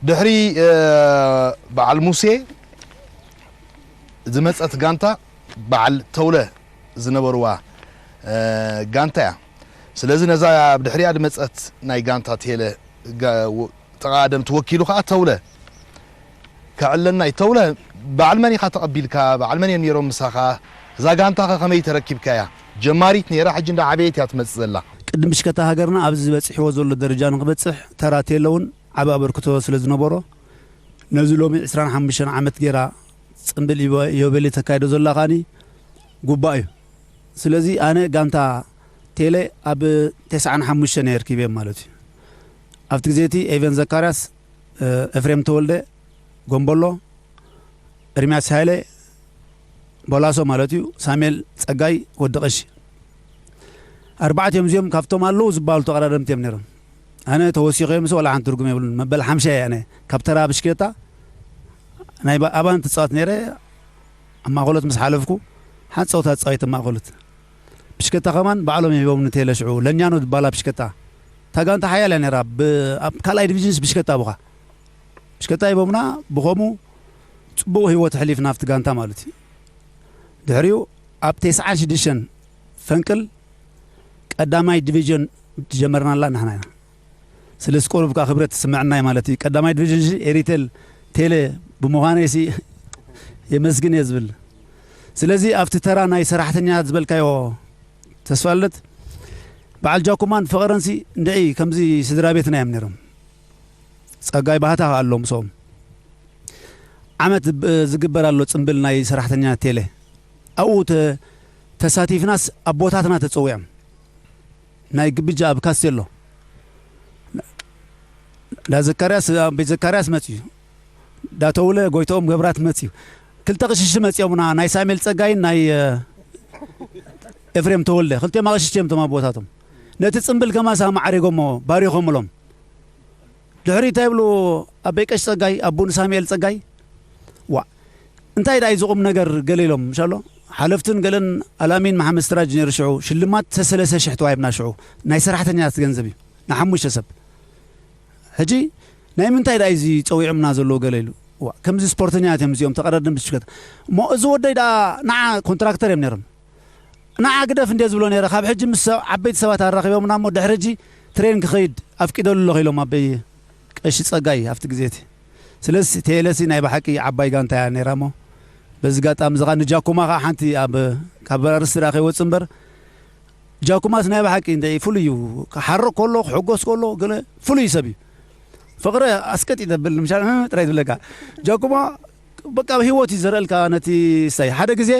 ድሕሪ በዓል ሙሴ ዝመፀት ጋንታ በዓል ተውለ ዝነበርዋ ጋንታ እያ። ስለዚ ነዛ ብድሕሪያ ዝመፀት ናይ ጋንታ ቴለ ተቓደምቲ ወኪሉ ከዓ ተውለ ከዕለና እዩ። ተውለ፣ በዓል መን ኢኻ ተቐቢልካ? በዓል መን እዮም ነይሮም ምሳኻ? እዛ ጋንታኸ ከመይ ተረኪብካያ? ጀማሪት ነይራ፣ ሕጂ እንዳ ዓበየት እያ ትመፅእ ዘላ። ቅድም ብሽከታ ሃገርና ኣብዚ በፂሕዎ ዘሎ ደረጃ ንክበፅሕ ተራ ቴለ እውን ዓቢ ኣበርክቶ ስለ ዝነበሮ፣ ነዚ ሎሚ ዕስራን ሓሙሽተን ዓመት ጌራ ጽምብል ኢዮቤልዩ ተካይዶ ዘላ ከኣኒ ጉባእ እዩ። ስለዚ ኣነ ጋንታ ቴለ ኣብ ተስዓን ሓሙሽተን እየ ኣርኪበ ማለት እዩ። ኣብቲ ግዜ እቲ ኤቨን ዘካርያስ፣ ኤፍሬም ተወልደ፣ ጎምበሎ፣ ኤርምያስ ሃይለ፣ ቦላሶ ማለት እዩ፣ ሳሙኤል ጸጋይ፣ ወዲ ቀሺ። ኣርባዕቲኦም እዚኦም ካብቶም ኣለዉ ዝበሃሉ ተቐዳደምቲ እዮም ነይሮም። ኣነ ተወሲኸ ምስ ወላ ሓንቲ ትርጉም የብሉን። መበል ሓምሻ እየ ኣነ ካብ ተራ ብሽክለታ ናይ ባ-፣ ኣባን ትጻወት ነይረ። ኣብ ማእኸሎት ምስ ሓለፍኩ ሓንቲ ጸወታ ትጻወት ኣብ ማእኸሎት። ብሽክለታ ከማን ባዕሎም ሂቦም ንቴለ ሽዑ። ለኛኖ ዝበሃላ ብሽክለታ። እታ ጋንታ ሓያል እያ ነይራ። ብ-፣ ኣብ ካልኣይ ዲቪዥንስ ብሽክለታ ብኻ። ብሽክለታ ሂቦምና፣ ብኸምኡ ጽቡቕ ህይወት ኣሕሊፍና ኣብቲ ጋንታ ማለት እዩ። ድሕሪኡ ኣብ ተስዓን ሽዱሽተን ፈንቅል ቀዳማይ ዲቪዥን ጀመርናላ ንሕና ኢና። ስለዚ ቁሩብ ከኣ ክብረት ትስምዐና እዩ ማለት እዩ። ቀዳማይ ዲቪዥን እዚ ኤሪቴል ቴሌ ብምዃነይሲ የመስግን እየ ዝብል። ስለዚ ኣብቲ ተራ ናይ ሰራሕተኛ ዝበልካዮ ተስፋልደት፣ በዓል ጃኩማን ፍቕረንሲ እንድዒ ከምዚ ስድራ ቤትና እዮም ነይሮም። ጸጋይ ባህታ ከኣ ኣሎ ምስኦም። ዓመት ብ-፣ ዝግበር ኣሎ ጽምብል ናይ ሰራሕተኛ ቴሌ። ኣብኡ ተ-፣ ተሳቲፍናስ ኣቦታትና ተጸዊዖም። ናይ ግብጃ ኣብ ካስቴሎ። እንዳ ዘካርያስ፣ ኣብ ቤት ዘካርያስ መጽዩ። እንዳ ተውለ ጎይትኦም ገብራት መጽዩ። ክልተ ቅሽሺ መጽዮምና፣ ናይ ሳሙኤል ጸጋይን ናይ፣ እ፣ ኤፍሬም ተወልደ። ክልቲኦም ኣቕሽሽቲ እዮም እቶም ኣቦታቶም። ነቲ ጽምብል ከማስ ኣማዕሪጎሞ፣ ባሪኾምሎም። ድሕሪ እንታይ ይብሉ ኣበይ ቀሽ ጸጋይ፣ ኣቦ ንሳሙኤል ጸጋይ? ዋ፣ እንታይ ደኣ እዩ ዝቑም ነገር ገለ ኢሎም፣ ምሻሎ? ሓለፍትን ገለን ኣላሚን መሓመድ ስራጅ ነይሩ ሽዑ፣ ሽልማት ሰለስተ ሽሕ ተዋሂብና ሽዑ፣ ናይ ሰራሕተኛታት ገንዘብ እዩ፣ ንሓሙሽተ ሰብ። ሕጂ ናይ ምንታይ ደኣ እዩ እዚ ጸዊዖምና ዘለዎ ገለ ኢሉ። ዋ፣ ከምዚ ስፖርተኛታት እዮም እዚኦም፣ ተቐዳደምቲ ብሽክለታ። እሞ እዚ ወደይ ደኣ ንዓ ኮንትራክተር እዮም ነይሮም። ንዓ ግደፍ እንድየ ዝብሎ ነይረ። ካብ ሕጂ ምስ ሰብ-፣ ዓበይቲ ሰባት ኣራኺቦምና እሞ ድሕሪ ሕጂ ትሬን ክኸይድ ኣፍቂደሉ ኣለኹ ኢሎም ኣበይ ቀሺ ጸጋይ ኣብቲ ግዜ እቲ። ስለዚ ቴለሲ ናይ ብሓቂ ዓባይ ጋንታ እያ ነይራ እሞ በዚ ኣጋጣሚ እዚ ኸኣ ንጃኩማ ኸኣ ሓንቲ ኣብ ካብ ኣርእስቲ ደኣ ከይወጽእ እምበር ጃኩማስ ናይ ብሓቂ እንደ ፍሉይ እዩ። ክሓርቕ ከሎ፣ ክሕጎስ ከሎ ገለ ፍሉይ ሰብ እዩ። ፍቕረ ኣስቀጥ ይተብል ምሻል ጥራይ ዝብለካ። ጃኩማ በቃ ህይወት እዩ ዘርእልካ ነቲ ስታይ። ሓደ ግዜ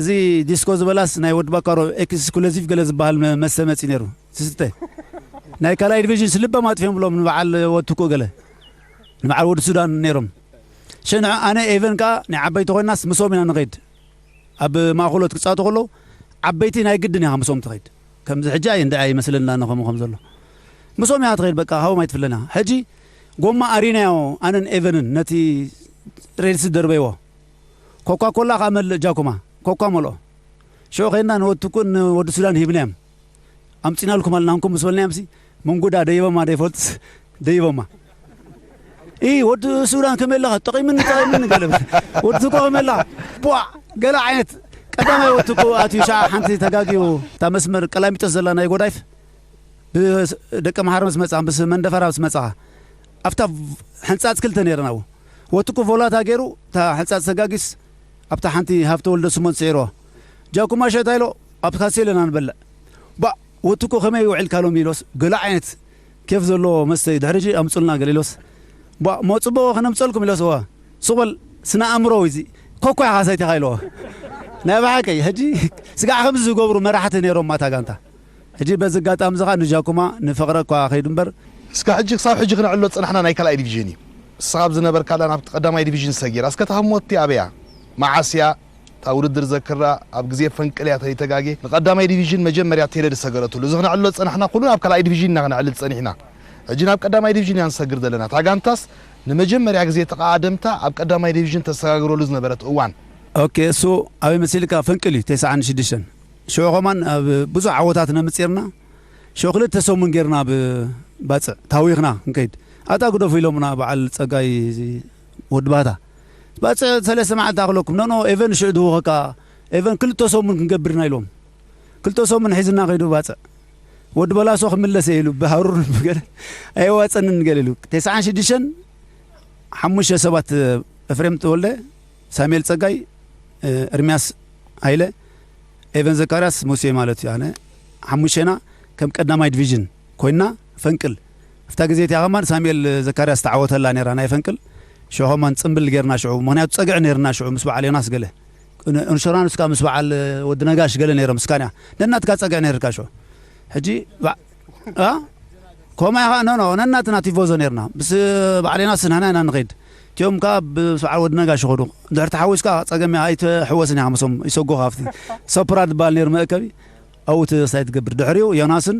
እዚ ዲስኮ ዝበላስ ናይ ወዲ ባካሮ ኤክስክሉዚቭ ገለ ዝበሃል መ-፣ መስተ መጺኡ ነይሩ። ትስተ። ናይ ካልኣይ ዲቪዥን ስልበም ኣጥፊኦም ብሎም ንበዓል ወትኩ ገለ። ንበዓል ወዲ ሱዳን ነይሮም። ሸንዕ ኣነ ኤቨን ከኣ ናይ ዓበይቲ ኮይናስ ምስኦም ኢና ንኸይድ። ኣብ ማእኸሎት ክጻወቱ ከለዉ ዓበይቲ ናይ ግድን ኢኻ ምስኦም ትኸይድ። ከምዚ ሕጂ ኣይ-፣ እንደ ኣይመስለና ንኸምኡ ከም ዘሎ። ምስኦም ኢኻ ትኸይድ በቃ ሃቦም ኣይትፍለና። ሕጂ ጎማ ኣሪናዮ ኣነን ኤቨንን ነቲ ሬድስ ደርበይዎ። ኮካ ኮላ ከኣ መልእ ጃኩማ። ኮካ መልኦ። ሽዑ ኸይድና ንወትኩን ንወዲ ሱዳን ሂብናዮም። ኣምጺናልኩም ኣለና እንኩም ምስ በልናዮምሲ፣ መንጉዳ ደይቦማ ደይፈልጥስ ደይቦማ። "ኢ፣ ወዲ ሱዳን ከመይ ኣለኻ? ጠቒምኒ፣ ጠቒምኒ" ገለ። "ወዲ ትኮ ከመይ ኣለኻ?" ቧዕ! ገለ ዓይነት ቀዳማይ ወዲ ትኮ ኣትዩ ሻዕ ሓንቲ ተጋግዩ፣ እታ መስመር ቀላሚጦስ ዘላ ናይ ጎዳይፍ፣ ብደቂ መሓረ ምስ መጻ፣ ምስ መንደፈራ ምስ መጻኻ፣ ኣብታ ሕንጻጽ ክልተ ነይረን ኣብኡ። ወትኩ ቮላታ ገይሩ፣ እታ ሕንጻጽ ተጋጊስ፣ ኣብታ ሓንቲ ሃብተ ወልደ ስሞን ስዒርዋ። ጃኩማ ሸታ ኢሎ፣ ኣብ ካሴ ኣለና ንበልዕ። ባእ፣ ወትኩ ከመይ ውዒልካ ሎሚ ኢሎስ፣ ገለ ዓይነት ኬፍ ዘለዎ መስተ እዩ። ድሕሪ ሕጂ ኣምጹልና ገለ ኢሎስ፣ ባእ፣ እሞ ጽቡቕ ከነምጸልኩም ኢሎስ፣ እወ። ሱቕ በል፣ ስነ ኣእምሮ እዚ፣ ኮኳ ኢኻ ሰቲኻ ኢልዎ። ናይ ብሓቂ፣ ሕጂ ስጋዕ ከምዚ ዝገብሩ መራሕቲ ነይሮም ማታ ጋንታ። ሕጂ በዚ ኣጋጣሚ እዚ ኸኣ ንጃኩማ ንፍቕረ እኳ ከይዱ እምበር። እስካ ሕጂ ክሳብ ሕጂ ክነዕልሎ ዝጸናሕና ናይ ካልኣይ ዲቪዥን እዩ። ንስኻ ኣብ ዝነበርካላ ናብቲ ቀዳማይ ዲቪዥን ሰጊራ። እስከ እታ ህሞት እቲኣ ኣበያ? መዓስ እያ? እታ ውድድር ዘክራ ኣብ ግዜ ፈንቅል እያ ተይተጋጌ። ንቀዳማይ ዲቪዥን መጀመርያ ቴለ ዝሰገረትሉ። እዚ ክነዕልሎ ዝጸናሕና ኩሉ ናብ ካልኣይ ዲቪዥን ኢና ክነዕልል ጸኒሕና። ሕጂ ናብ ቀዳማይ ዲቪዥን ኢና ንሰግር ዘለና። እታ ጋንታስ ንመጀመርያ ግዜ ተቐዳደምታ ኣብ ቀዳማይ ዲቪዥን ተሰጋግረሉ ዝነበረት እዋን። ኦኬ፣ እሱ ኣበይ መሲልካ? ፈንቅል እዩ፣ ተስዓን ሽዱሽተን። ሽዑ ከማን ኣብ ብዙሕ ዓወታት ነምጽርና፣ ሽዑ ክልተ ሰሙን ጌርና ብ-፣ ባጽዕ ታዊኽና ክንከይድ። ኣታ ግደፉ ኢሎምና በዓል ጸጋይ ወዲ ባታ። ባጽዕ ሰለስተ መዓልቲ ኣኽለኩም። ኖ፣ ኖ፣ ኤቨን ሽዑ ድውኸካ፣ ኤቨን ክልተ ሰሙን ክንገብርና ኢሎም። ክልተ ሰሙን ሒዝና ከይዱ ባጽዕ። ወዲ በላሶ ክምለስ እየ ኢሉ ብሃሩር ብገለ ኣየዋጸንን ገለ ኢሉ። ተስዓን ሽዱሽተን ሓሙሽተ ሰባት፣ ኤፍሬም ተወልደ፣ ሳሙኤል ጸጋይ፣ ኤርሚያስ ሃይለ፣ ኤቨን ዘካርያስ፣ ሙሴ ማለት እዩ። ኣነ ሓሙሽቴና ከም ቀዳማይ ዲቪዥን ኮይና ፈንቅል። ኣብታ ግዜ እቲኣ ከማን ሳሙኤል ዘካርያስ ተዓወተላ ነይራ ናይ ፈንቅል። ሽዑ ከማን ጽምብል ጌርና ሽዑ፣ ምኽንያቱ ጸግዒ ነይርና ሽዑ ምስ በዓል ዮናስ ገለ። ኢንሹራንስ ከኣ ምስ በዓል ወዲ ነጋሽ ገለ ነይሮም፣ ስካንያ። ነናትካ ጸግዒ ነይርካ ሽዑ። ሕጂ በ-፣ ኣ? ኮማ ኢኻ፣ ኖ፣ ኖ፣ ነናትና ቲፎዞ ነይርና። ምስ በዓል ዮናስ ንሕና ኢና ንኸይድ። እቲኦም ከኣ ምስ በዓል ወዲ ነጋሽ ይኸዱ። ድሕሪ ተሓዊስካ ጸገም ኣይትሕወስን ኢኻ፣ ምስኦም ይሰጎኻ ኣብቲ ሰፕራ ዝበሃል ነይሩ መእከቢ። ኣብኡ ትስታይ ትገብር። ድሕሪኡ ዮናስን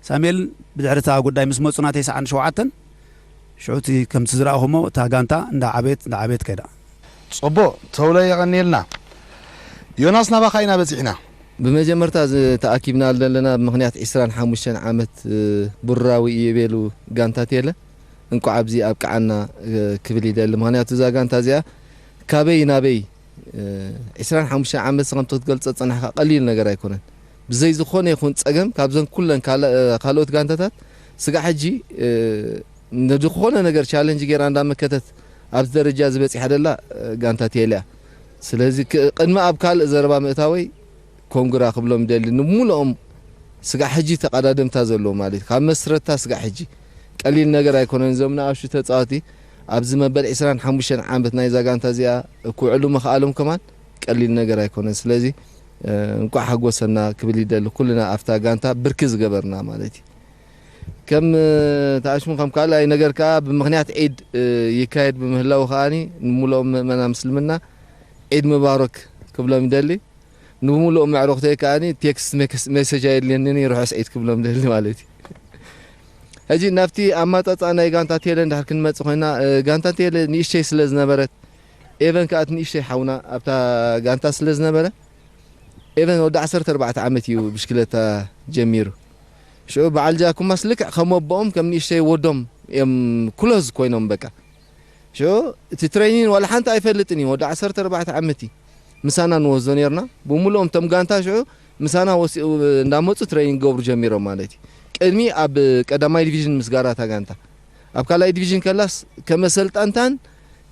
ሳሙኤልን ብድሕሪ እታ ጉዳይ ምስ መጹና ተስዓን ሸውዓተን ሽዑ እቲ ከምቲ ዝረኣኹሞ እታ ጋንታ እንዳዓበየት፣ እንዳዓበየት ከይዳ። ጽቡቕ፣ ተውለ የቐንየልና። ዮናስ ናባኻ ኢና በጺሕና። ብመጀመርታ እዚ ተኣኪብና ዘለና ብምኽንያት ዕስራን ሓሙሽተን ዓመት፣ እ፣ ብሩራዊ ኢዮቤሉ ጋንታ ቴለ እንቋዕ ኣብዚ ኣብቅዓና፣ እ፣ ክብል ይደሊ። ምኽንያቱ እዛ ጋንታ እዚኣ ካበይ ናበይ፣ እ፣ ዕስራን ሓሙሽተን ዓመት ከም ክትገልጾ ዝጸናሕካ ቀሊል ነገር ኣይኮነን። ብዘይ ዝኾነ ይኹን ጸገም ካብዘን ኩለን ካለ-፣ እ፣ ካልኦት ጋንታታት ስጋዕ ሕጂ፣ እ፣ ነዚ ዝኾነ ነገር ቻለንጅ ጌራ እንዳመከተት ኣብዚ ደረጃ ዝበጺሓ ደላ፣ እ፣ ጋንታ ቴለ እያ። ስለዚ ክ-፣ ቅድሚ ኣብ ካልእ ዘረባ ምእታወይ ኮንግራ ክብሎም ደሊ ንምሉኦም ስጋዕ ሕጂ ተቐዳደምታ ዘለዎ ማለት እዩ። ካብ መስረታ ስጋዕ ሕጂ ቀሊል ነገር ኣይኮነን። እዞም ንኣሽቱ ተጻወቲ ኣብዚ መበል ዕስራን ሓሙሽተን ዓመት ናይዛ ጋንታ እዚኣ ክውዕሉ ምኽኣሎም ከማን ቀሊል ነገር ኣይኮነን። ስለዚ፣ እ፣ እንቋዕ ሓጎሰና ክብል ይደሊ ኩልና ኣብታ ጋንታ ብርኪ ዝገበርና ማለት እዩ። ከም፣ እ፣ ተኣሽሙ ከም ካልኣይ ነገር ከኣ ብምኽንያት ዒድ፣ እ፣ ይካየድ ብምህላው ከኣኒ ንምሉኦም ምእመና ምስልምና ዒድ ምባረክ ክብሎም ይደሊ። ንምሉኦም ኣዕሩኽተይ ከኣኒ ቴክስት ሜክስ-፣ ሜሴጅ ኣየድልየንን እዩ፣ ርሑስ ዒድ ክብሎም ደሊ ማለት እዩ። ሕጂ ናብቲ ኣማጻጽኣ ናይ ጋንታ ቴለ እንድሕር ክንመጽእ ኮይና፣ እ፣ ጋንታ ቴለ ንእሽተይ ስለ ዝነበረት፣ ኤቨን ከኣ እቲ ንእሽተይ ሓውና ኣብታ ጋንታ ስለ ዝነበረ፣ ኤቨን ወዲ ዓሰርተ ኣርባዕተ ዓመት እዩ ብሽክለታ ጀሚሩ። ሽዑ በዓል ጃኩማስ ልክዕ ከም ኣቦኦም ከም ንእሽተይ ወዶም እዮም ክሎዝ ኮይኖም በቃ። ሽዑ እቲ ትሬኒን ዋላ ሓንቲ ኣይፈልጥን እዩ። ወዲ ዓሰርተ ኣርባዕተ ዓመት እዩ ምሳና ንወስዶ ነርና። ብምሉኦም እቶም ጋንታ ሽዑ ምሳና ወሲ-፣ እንዳመጹ ትሬኒን ክገብሩ ጀሚሮም ማለት እዩ። ቅድሚ ኣብ ቀዳማይ ዲቪዥን ምስ ጋራታ ጋንታ። ኣብ ካልኣይ ዲቪዥን ከላስ ከም ኣሰልጣንታን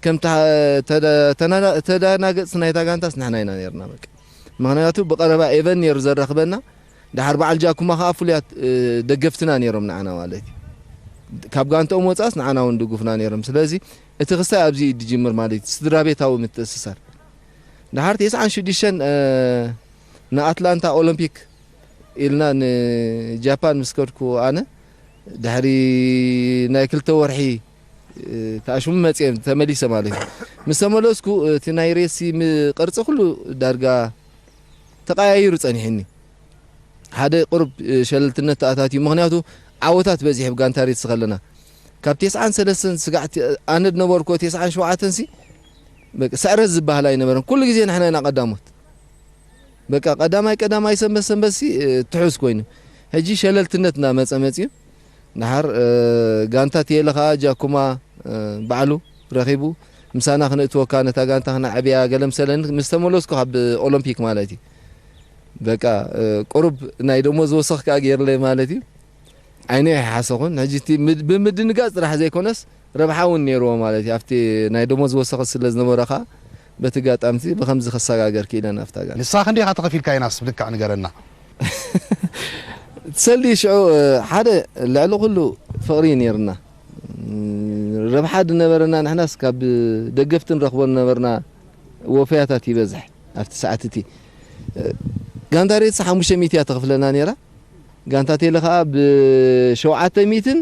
ከም ተ-፣ ተደ-፣ ተናዳ-፣ ተደናገጽቲ ናይታ ጋንታስ ንሕና ኢና ነርና በቃ። ምኽንያቱ ብቐረባ ኤቨን ነይሩ ዘራኽበና። ደሓር በዓል ጃኩማ ከኣ ፍሉያት፣ እ፣ ደገፍትና ነይሮም ንዓና ማለት እዩ። ካብ ጋንትኦም ወጻስ ንዓና እውን ድጉፍና ነይሮም። ስለዚ እቲ ክስታይ ኣብዚ እዩ ዝጅምር ማለት እዩ። ስድራ ቤታዊ ምትእስሳር። ደሓር ተስዓን ሽዱሽተን፣ እ፣ ንኣትላንታ ኦሎምፒክ ኢልና ንጃፓን ምስ ከድኩ ኣነ ድሕሪ ናይ ክልተ ወርሒ፣ እ፣ ተኣሽሙ መጽየ ተመሊሰ ማለት እዩ። ምስ ተመለስኩ እቲ ናይ ሬሲ ም-፣ ቅርጺ ኩሉ ዳርጋ ተቐያይሩ ጸኒሕኒ። ሓደ ቁሩብ፣ እ፣ ሸለልትነት ተኣታትዩ። ምኽንያቱ ዓወታት በዚሑ ብጋንታ ሬሲ ከለና። ካብ ተስዓን ሰለስተን ስጋዕ ቲ-፣ ኣነ ዝነበርኩ ተስዓን ሸውዓተን ሲ፣ በቃ፣ ስዕረት ዝበሃል ኣይነበረን። ኩሉ ግዜ ንሕና ኢና ቀዳሞት። በቃ፣ ቀዳማይ፣ ቀዳማይ፣ ሰንበት፣ ሰንበት ሲ፣ እ፣ ትሑዝ ኮይኑ። ሕጂ ሸለልትነት እናመጸ መጽዩ። ደሓር፣ እ፣ ጋንታ ቴለ ኸኣ ጃኩማ፣ እ፣ ባዕሉ ረኺቡ ምሳና ክነእትወካ ነታ ጋንታ ክነዕብያ ገለ ምሰለኒ ምስ ተመለስኩ ካብ ኦሎምፒክ ማለት እዩ። በቃ፣ እ፣ ቁሩብ ናይ ደሞዝ ወሰኽ ከኣ ገይርለይ ማለት እዩ። ዓይነይ ኣይሓሰኹን። ሕጂ እቲ ምድ-፣ ብምድንጋጽ ጥራሕ ዘይኮነስ ረብሓ እውን ነይርዎ ማለት እዩ። ኣብቲ ናይ ደሞዝ ወሰኽ ስለ ዝነበረ ኸኣ በቲ ኣጋጣሚ እቲ ብኸምዚ ክሰጋገር ክኢለ ናብታ ጋንታ። ንስኻ ክንደይ ኢኻ ተኸፊልካ ዮናስ ብልክዕ ንገረና። ሰልዲ ሽዑ፣ እ፣ ሓደ ልዕሊ ኩሉ ፍቕሪ እዩ ነይርና። እም፣ ረብሓ ዝነበረና ንሕናስ ካብ ደገፍቲ ንረኽቦ ዝነበርና ወፈያታት ይበዝሕ ኣብቲ ሰዓት እቲ። እ፣ ጋንታ ሬድስ ሓሙሽተ ሚእቲ እያ ተኽፍለና ነይራ። ጋንታ ቴለ ኸኣ ብሸውዓተ ሚእትን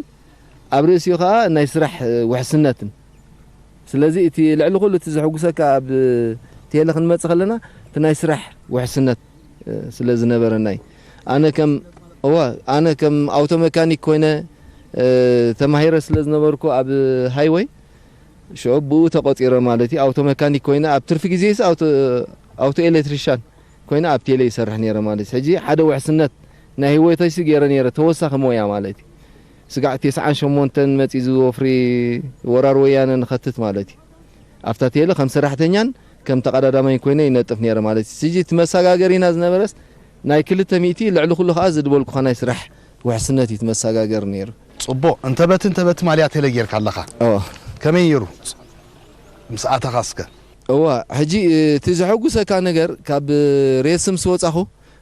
ኣብ ርእሲኡ ኸኣ ናይ ስራሕ፣ እ፣ ውሕስነትን። ስለዚ እቲ ልዕሊ ኩሉ እቲ ዘሐጉሰካ ኣብ ቴለ ክንመጽእ ከለና እቲ ናይ ስራሕ ውሕስነት፣ እ፣ ስለ ዝነበረና እዩ። ኣነ ከም፣ እወ፣ ኣነ ከም ኣውቶ መካኒክ ኮይነ፣ እ፣ ተማሂረ ስለ ዝነበርኩ ኣብ ሃይወይ ሽዑ ብኡ ተቆጺረ ማለት እዩ። ኣውቶ መካኒክ ኮይነ ኣብ ትርፊ ግዜስ ኣውቶ፣ ኣውቶ ኤሌክትሪሻን ኮይነ ኣብ ቴሌ ይሰርሕ ነይረ ማለት እዩ። ሕጂ ሓደ ውሕስነት ናይ ህይወተይሲ ገይረ ነይረ ተወሳኺ ሞያ ማለት እዩ። ስጋዕ ተስዓን ሸሞንተን መጺኡ ዝወፍሪ ወራር ወያነ ንኸትት ማለት እዩ። ኣብታ ቴለ ከም ሰራሕተኛን ከም ተቐዳዳማይን ኮይነ ይነጥፍ ነይረ ማለት እዩ። ስጂ እቲ መሰጋገሪና ዝነበረስ ናይ ክልተ ሚእቲ፣ ልዕሊ ኩሉ ከኣ ዝድበልኩኻ ናይ ስራሕ ውሕስነት እዩ እቲ መሰጋገሪ ነይሩ። ጽቡቕ፣ እንተ በቲ እንተ በቲ ማልያ ቴለ ጌርካ ኣለኻ። እወ። ከመይ ነይሩ ምስ ኣተኻ እስከ? እዋ፣ ሕጂ እቲ ዘሐጉሰካ ነገር ካብ ሬስ ምስ ወጻኹ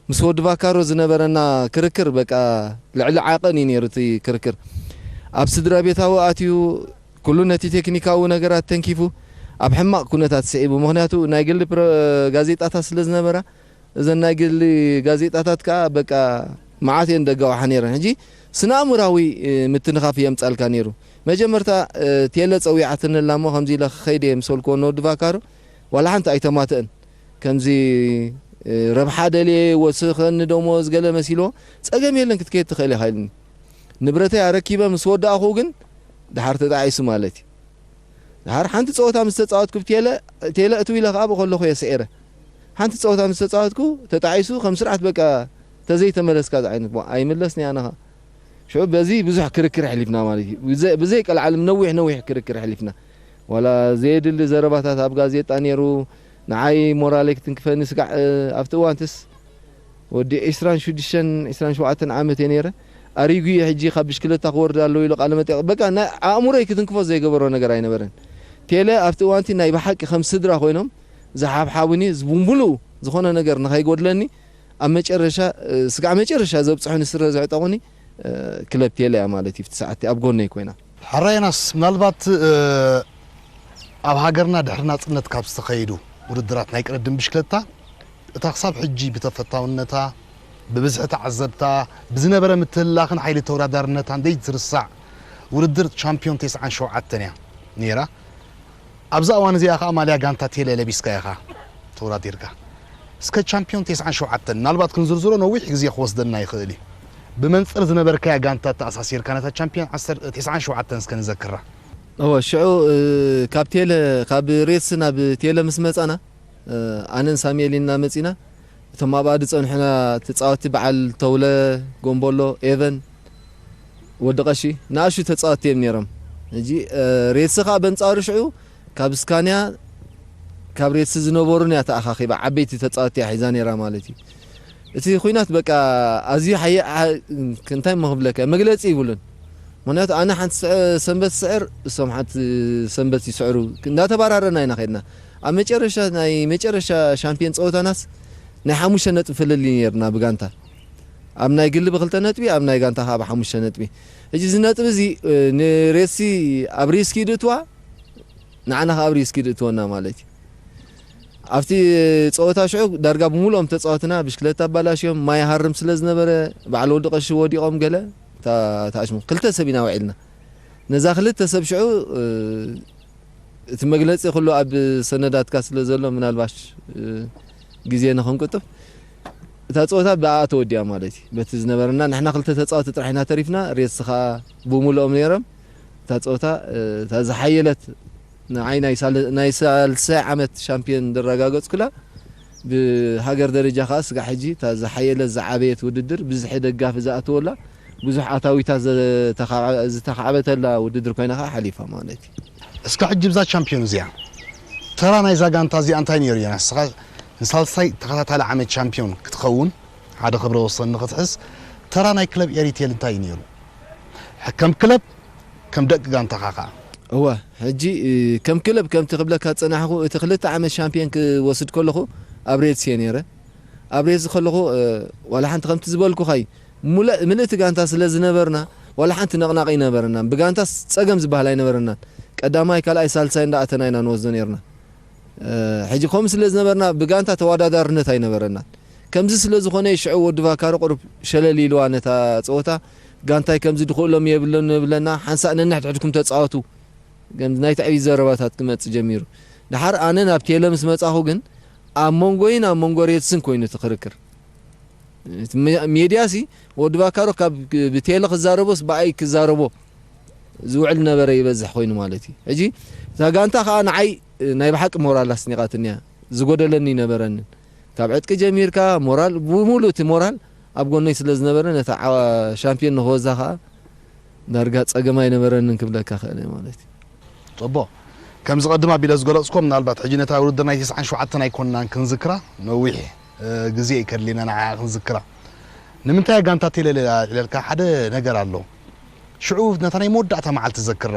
ምስ ወዲ ቫካሮ ዝነበረና ክርክር በቃ ልዕሊ ዓቐን እዩ ነይሩ እቲ ክርክር። ኣብ ስድራ ቤታዊ ኣትዩ ኩሉ ነቲ ቴክኒካዊ ነገራት ተንኪፉ ኣብ ሕማቕ ኩነታት ስዒቡ። ምኽንያቱ ናይ ግሊ ፕሮ-፣ ጋዜጣታት ስለ ዝነበራ እዘን ናይ ግሊ ጋዜጣታት ከኣ በቃ መዓት እየን ደጋውሓ ነይረን። ሕጂ ስነ ኣእምራዊ ምትንኻፍ የምጻልካ ነይሩ። መጀመርታ ቴለ ጸዊዓትኒ ኣላ እሞ ከምዚ ኢለ ክኸይድ እየ ምስ በልክዎ ንወዲ ቫካሮ ዋላ ሓንቲ ኣይተማትአን። ከምዚ ረብሓ ደልየ ወስኸኒ ደሞዝ ገለ መሲልዎ ጸገም የለን ክትከይድ ትኽእል ኢኻ ኢልኒ። ንብረተይ ኣረኪበ ምስ ወዳእኹ ግን ድሓር ተጣዒሱ ማለት እዩ። ድሓር ሓንቲ ጸወታ ምስ ተጻወትኩ ብቴለ፣ ቴለ እትው ኢለ ከኣ ብከለኹ እየ ስዒረ። ሓንቲ ጸወታ ምስ ተጻወትኩ ተጣዒሱ ከም ስርዓት በቃ ተዘይተመለስካ ዝዓይነት ቦ-፣ ኣይምለስን እየ ኣነ ኸኣ። ሽዑ በዚ ብዙሕ ክርክር ኣሕሊፍና ማለት እዩ። ብዘ-፣ ብዘይ ቀልዓለም ነዊሕ ነዊሕ ክርክር ኣሕሊፍና። ዋላ ዘየድሊ ዘረባታት ኣብ ጋዜጣ ነይሩ፣ ንዓይ ሞራለይ ክትንክፈኒ ስጋዕ፣ እ፣ ኣብቲ እዋንትስ ወዲ ዕስራን ሽዱሽተን ዕስራን ሸውዓተን ዓመት እየ ነይረ። ኣሪጉ እየ ሕጂ ካብ ብሽክለታ ክወርድ ኣለዉ ኢሉ ቃለ መጠይቕ። በቃ ናይ ኣእምሮይ ክትንክፎ ዘይገበሮ ነገር ኣይነበረን። ቴለ ኣብቲ እዋንቲ ናይ ብሓቂ ከም ስድራ ኮይኖም ዝሓብሓቡኒ፣ ዝቡምቡሉ ዝኾነ ነገር ንኸይጎድለኒ ኣብ መጨረሻ፣ እ፣ ስጋዕ መጨረሻ ዘብጽሑኒ ስረ ዘዕጠቑኒ፣ እ፣ ክለብ ቴለ እያ ማለት እዩ። ኣብቲ ሰዓት ኣብ ጎነይ ኮይና። ሕራይ ዮናስ፣ ምናልባት፣ እ፣ ኣብ ሃገርና ድሕሪ ናጽነት ካብ ዝተኸይዱ ውድድራት ናይ ቅድድም ብሽክለታ፣ እታ ክሳብ ሕጂ ብተፈታውነታ፣ ብብዝሒ ተዓዘብታ፣ ብዝነበረ ምትህልላኽን ሓይሊ ተወዳዳርነታን ዘይትርሳዕ ውድድር ቻምፒዮን ተስዓን ሸውዓተን እያ ነይራ። ኣብዛ እዋን እዚኣ ኸኣ ማልያ ጋንታ ቴለ ለቢስካ ኢኻ ተወዳዲርካ። እስከ ቻምፒዮን ተስዓን ሸውዓተን፣ ምናልባት ክንዝርዝሮ ነዊሕ ግዜ ክወስደና ይኽእል እዩ። ብመንጽር ዝነበርካያ ጋንታ ተኣሳሲርካ ነታ ቻምፒዮን ዓሰርተ፣ ተስዓን ሸውዓተን እስከ ንዘክራ። እወ፣ ሽዑ፣ እ፣ ካብ ቴለ፣ ካብ ሬትስ ናብ ቴለ ምስ መጻና፣ እ፣ ኣነን ሳሙኤልን ኢና መጺና። እቶም ኣብኣ ዝጸንሑና ተጻወትቲ በዓል ተውለ፣ ጎምቦሎ፣ ኤቨን፣ ወዲ ቀሺ፣ ንኣሽቱ ተጻወትቲ እዮም ነይሮም። ሕጂ፣ እ፣ ሬትስ ኸኣ በንጻሩ ሽዑ ካብ ስካንያ፣ ካብ ሬትስ ዝነበሩን እያ ተኣኻኺባ፣ ዓበይቲ ተጻወትቲ እያ ሒዛ ነይራ ማለት እዩ። እቲ ኹናት በቃ ኣዝዩ ሓየ-፣ ሓ-፣ እንታይ እሞ ክብለካ፣ መግለጺ ይብሉን። ምኽንያቱ ኣነ ሓንቲ ስዕ-፣ ሰንበት ስዕር፣ እሶም ሓንቲ ሰንበት ይስዕሩ፣ እንዳተባራረና ኢና ኸድና። ኣብ መጨረሻ፣ ናይ መጨረሻ ሻምፒዮን ጸወታናስ ናይ ሓሙሽተ ነጥቢ ፍልልይ ነይርና ብጋንታ። ኣብ ናይ ግሊ ብክልተ ነጥቢ፣ ኣብ ናይ ጋንታ ኸኣ ብሓሙሽተ ነጥቢ። ሕጂ እዚ ነጥቢ እዚ፣ እ፣ ንሬሲ ኣብ ሪስክ ይድእትዋ፣ ንዓና ኸኣ ኣብ ሪስክ ይድእትወና ማለት እዩ። ኣብቲ ጸወታ ሽዑ ዳርጋ ብምሉኦም ተጻወትና፣ ብሽክለታ ኣባላሽዮም፣ ማይ ሃርም ስለ ዝነበረ፣ በዓል ወዲ ቀሺ ወዲቖም ገለ፣ እታ፣ እታ ኣሽሙ፣ ክልተ ሰብ ኢና ውዒልና። ነዛ ክልተ ሰብ ሽዑ፣ እ፣ እቲ መግለጺ ኩሉ ኣብ ሰነዳትካ ስለ ዘሎ፣ ምናልባሽ፣ እ፣ ግዜ ንኽንቁጥብ፣ እታ ጸወታ ብኣኣ ተወዲኣ ማለት እዩ። በቲ ዝነበረና፣ ንሕና ክልተ ተጻወቲ ጥራሕ ኢና ተሪፍና፣ ሬትስ ኸኣ ብምሉኦም ነይሮም። እታ ጸወታ፣ እ፣ እታ ዝሓየለት ንዓይ ናይ ሳል-፣ ናይ ሳልሳይ ዓመት ሻምፒዮን ዘረጋገጽኩላ፣ ብሃገር ደረጃ ከኣ ስጋዕ ሕጂ እታ ዝሓየለት ዝዓበየት ውድድር፣ ብዝሒ ደጋፊ ዝኣተወላ፣ ብዙሕ ኣታዊታት ዘተኻ-፣ ዝተኻዕበተላ ውድድር ኮይና ከኣ ሓሊፋ ማለት እዩ። እስከ ሕጂ ብዛ ቻምፒዮን እዚኣ፣ ተራ ናይዛ ጋንታ እዚኣ እንታይ ነይሩ እዩ? ንስኻ ንሳልሳይ ተኸታታሊ ዓመት ቻምፒዮን ክትኸውን፣ ሓደ ክብረ ወሰን ንኽትሕዝ፣ ተራ ናይ ክለብ ኤሪቴል እንታይ እዩ ነይሩ? ከም ክለብ፣ ከም ደቂ ጋንታኻ ኸኣ? እወ፣ ሕጂ፣ እ፣ ከም ክለብ ከምቲ ክብለካ ዝጸናሕኩ፣ እቲ ክልተ ዓመት ሻምፒዮን ክወስድ ከለኹ ኣብ ሬትስ እየ ነይረ። ኣብ ሬትስ ከለኹ፣ እ፣ ዋላ ሓንቲ ከምቲ ዝበልኩኻ እዩ። ሙለ-፣ ምልእቲ ጋንታ ስለ ዝነበርና፣ ዋላ ሓንቲ ነቕናቕ ኣይነበረናን። ብጋንታስ ጸገም ዝበሃል ኣይነበረናን። ቀዳማይ፣ ካልኣይ፣ ሳልሳይ እንዳኣተና ኢና ንወስዶ ነይርና። እ፣ ሕጂ ከምኡ ስለ ዝነበርና ብጋንታ ተወዳዳርነት ኣይነበረናን። ከምዚ ስለ ዝኾነ ሽዑ ወዲ ቫካሮ ቁሩብ ሸለል ኢልዋ ነታ ጸወታ። ጋንታይ ከምዚ ድኽእሎም የብሎን ንብለና፣ ሓንሳእ ነንሕድሕድኩም ተጻወቱ። ከም ናይ ትዕቢት ዘረባታት ክመጽእ ጀሚሩ። ደሓር ኣነ ናብ ቴለ ምስ መጻኹ ግን ኣብ መንጎይን ኣብ መንጎ ሬትስን ኮይኑ እቲ ክርክር። እቲ ሜ-፣ ሜድያሲ ወዲ ቫካሮ ካብ ብቴለ ክዛረቦስ ብኣይ ክዛረቦ ዝውዕል ነበረ ይበዝሕ ኮይኑ ማለት እዩ። ሕጂ እታ ጋንታ ከኣ ንዓይ ናይ ብሓቂ ሞራል ኣስኒቓትኒ እያ። ዝጎደለኒ ይነበረንን። ካብ ዕጥቂ ጀሚርካ ሞራል፣ ብሙሉእ እቲ ሞራል ኣብ ጎነይ ስለ ዝነበረ ነታ ዓዋ-፣ ሻምፒዮን ንኽወዛ ከኣ ዳርጋ ጸገም ኣይነበረንን ክብለካ ክእል እየ ማለት እዩ። ጽቡቕ። ከምዚ ቀድም ኣቢለ ዝገለጽኮ፣ ምናልባት ሕጂ ነታ ውድድር ናይ ተስዓን ሸውዓተን ኣይኮንናን ክንዝክራ፣ ነዊሕ ግዜ እዩ ከድልየና ንዓኣ ክንዝክራ። ንምንታይ ጋንታ ቴለ ኢለልካ ሓደ ነገር ኣሎ። ሽዑ ነታ ናይ መወዳእታ መዓልቲ ዘክራ፣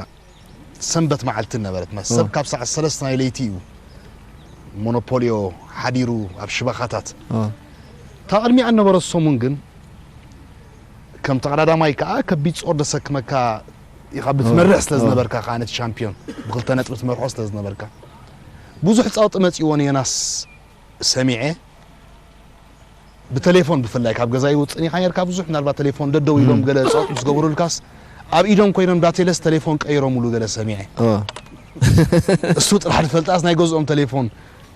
ሰንበት መዓልቲ ነበረት። ሰብ ካብ ሰዓት ሰለስተ ናይ ለይቲ እዩ ሞኖፖልዮ ሓዲሩ ኣብ ሽበኻታት። እታ ቅድሚኣ እነበረት ሰሙን ግን ከም ተቐዳዳማይ ከኣ ከቢድ ጾር ደሰክመካ ኢኻ ብትመርሕ ስለ ዝነበርካ፣ ከኣ ነቲ ሻምፒዮን ብክልተ ነጥቢ ትመርሖ ስለ ዝነበርካ፣ ብዙሕ ጸቕጢ መጺእዎ ንዮናስ ሰሚዐ። ብተሌፎን ብፍላይ ካብ ገዛ ይውፅእ ኢኻ ነርካ ብዙሕ፣ ምናልባት ተሌፎን ደደው ኢሎም ገለ ጸጥ ምስ ገበሩልካስ፣ ኣብ ኢዶም ኮይኖም ዳቴለስ ተሌፎን ቀይሮምሉ ገለ ሰሚዐ። እሱ ጥራሕ ዝፈልጣስ ናይ ገዝኦም ተሌፎን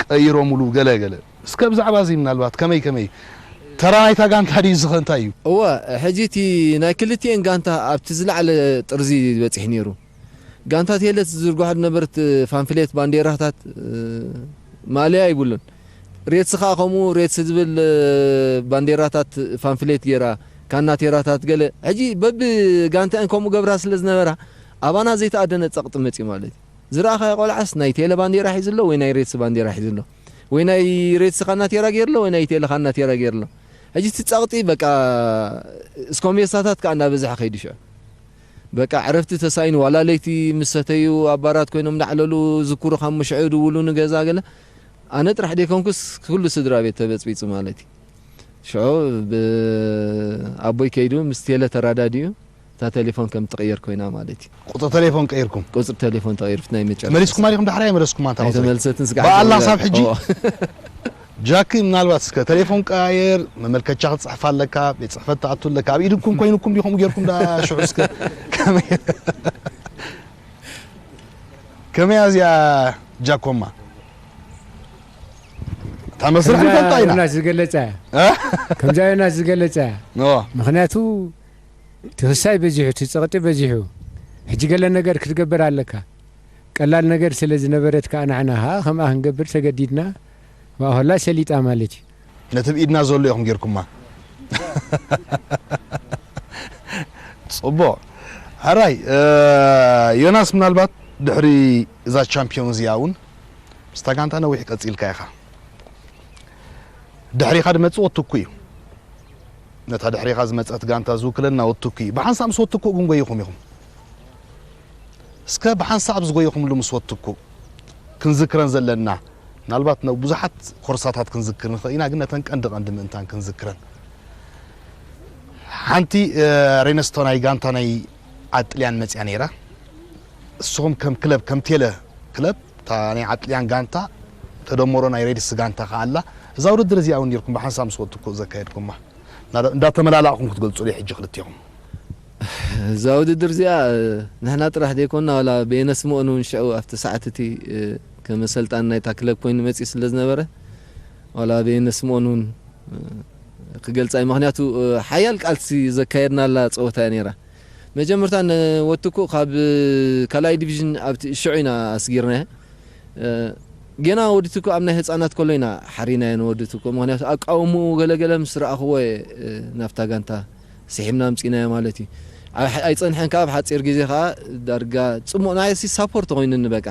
ቀይሮምሉ ገለ ገለ። እስከ ብዛዕባ እዚ ምናልባት ከመይ ከመይ ተራ ናይታ ጋንታ ድዩ ዝኸ እንታይ እዩ? እወ፣ ሕጂ እቲ ናይ ክልቲኤን ጋንታ ኣብቲ ዝለዓለ ጥርዚ በጺሕ ነይሩ። ጋንታ ቴለ ዝዝርግሖ ዝነበረት ፋንፍሌት ባንዴራታት ማልያ ይብሉን። ሬትስ ከኣ ከምኡ ሬትስ ዝብል ባንዴራታት ፋንፍሌት ገይራ ካናቴራታት ገለ ሕጂ በቢ ጋንታኤን ከምኡ ገብራ ስለ ዝነበራ ኣባና ዘይተኣደነ ጸቕጢ መጺኡ ማለት እዩ። ዝረኣኻዮ ቆልዓስ ናይ ቴለ ባንዴራ ሒዙ ኣሎ ወይ ናይ ሬትስ ባንዴራ ሒዙ ኣሎ ወይ ናይ ሬትስ ካናቴራ ገይሩ ኣሎ ወይ ናይ ቴለ ካናቴራ ገይሩ ኣሎ። ሕጂ እቲ ጸቕጢ በቃ እስኮሜሳታት ከኣ እናበዝሐ ከይዱ ሽዑ በቃ ዕረፍቲ ተሳኢኑ ዋላ ለይቲ ምስ ሰተዩ ኣባራት ኮይኖም እንዳዕለሉ ዝኩሩ ካብ ምሽዑ ይድውሉ ንገዛ ገለ ኣነ ጥራሕ ደይኮንኩስ ኩሉ ስድራ ቤት ተበጽቢጹ ማለት እዩ። ሽዑ ኣቦይ ከይዱ ምስ ቴለ ተራዳዲኡ እታ ቴሌፎን ከም ትቕየር ኮይና ማለት እዩ። ቁጽሪ ቴሌፎን ቀይርኩም? ቁጽሪ ቴሌፎን ተቐይሩ ናይ መጨረሻ። መሊስኩም ኣሊኹም ዳሕራይ መለስኩም ኣንታ ቁጽሪ? ኣይተመልሰትን ስጋዕ በኣላ ክሳብ ሕጂ ጃኪ ምናልባት እስከ ቴሌፎን ቀያየር መመልከቻ ክትጽሕፍ ኣለካ ቤት ጽሕፈት ትኣቱ ኣለካ ኣብ ኢድኩም ኮይኑኩም ዲኹም ጌርኩም ዳ ሽዑ እስከ ከመይ ከመይ እዚኣ ጃኮማ እታ መስርሕ ንፈልጣ ኢና ዮናስ ዝገለጸ ከምዛ ዮናስ ዝገለጸ ምክንያቱ ትኽሳይ በዚሑ ትጸቕጢ በዚሑ ሕጂ ገለ ነገር ክትገብር ኣለካ ቀላል ነገር ስለ ዝነበረት ከኣ ንሕና ከኣ ከምኣ ክንገብር ተገዲድና ብኣሆላ ሰሊጣ ማለት እዩ። ነቲ ብኢድና ዘሎ ኢኹም ጌርኩማ። ጽቡቕ። ሕራይ ዮናስ ምናልባት ድሕሪ እዛ ቻምፒዮን እዚኣ እውን ምስታ ጋንታ ነዊሕ ቀጺልካ ኢኻ። ድሕሪኻ ድመጽእ ወትኩ እዩ። ነታ ድሕሪኻ ዝመጸት ጋንታ ዝውክለልና ወትኩ እዩ። ብሓንሳእ ምስ ወትኩ ግን ጎይኹም ኢኹም። እስከ ብሓንሳእ ኣብ ዝጎየኹምሉ ምስ ወትኩ ክንዝክረን ዘለና ምናልባት ነው ብዙሓት ኮርሳታት ክንዝክር ንኽእል ኢና ግን ነተን ቀንዲ ቀንዲ ምእንታን ክንዝክረን ሓንቲ ሬነስቶ ናይ ጋንታ ናይ ዓጥልያን መፅያ ነይራ እስኹም ከም ክለብ ከም ቴለ ክለብ እታ ናይ ዓጥልያን ጋንታ ተደመሮ ናይ ሬድስ ጋንታ ከኣላ እዛ ውድድር እዚኣ እውን ኔርኩም ብሓንሳብ ምስ ወትኩ ዘካየድኩማ እንዳተመላላእኩም ክትገልጹ ዶ ሕጂ ክልቲኹም እዛ ውድድር እዚኣ ንሕና ጥራሕ ዘይኮንና ዋላ ብኤነስ ምኦን እውን ሽዑ ኣብቲ ሰዓት እቲ ከም ኣሰልጣኒ ናይታ ክለብ ኮይኑ መፅኡ ስለ ዝነበረ ዋላ ብኤነስ ምኦን እውን ክገልፃ እዩ ምክንያቱ ሓያል ቃልሲ ዘካየድናላ ፀወታ እያ ነይራ መጀመርታ ንወትኩ ካብ ካልኣይ ዲቪዥን ኣብቲ ሽዑ ኢና ኣስጊርናዮ ጌና ወዲ ትኩ ኣብ ናይ ህፃናት ከሎ ኢና ሓሪናዮ ንወዲ ትኩ ምክንያቱ ኣቃውምኡ ገለገለ ምስ ረኣኽዎ ናብታ ጋንታ ስሒብና ኣምፂናዮ ማለት እዩ ኣይፀንሐን ከዓ ኣብ ሓፂር ግዜ ከዓ ዳርጋ ፅሙቕ ናይ ሲ ሳፖርት ኮይኑኒ በቃ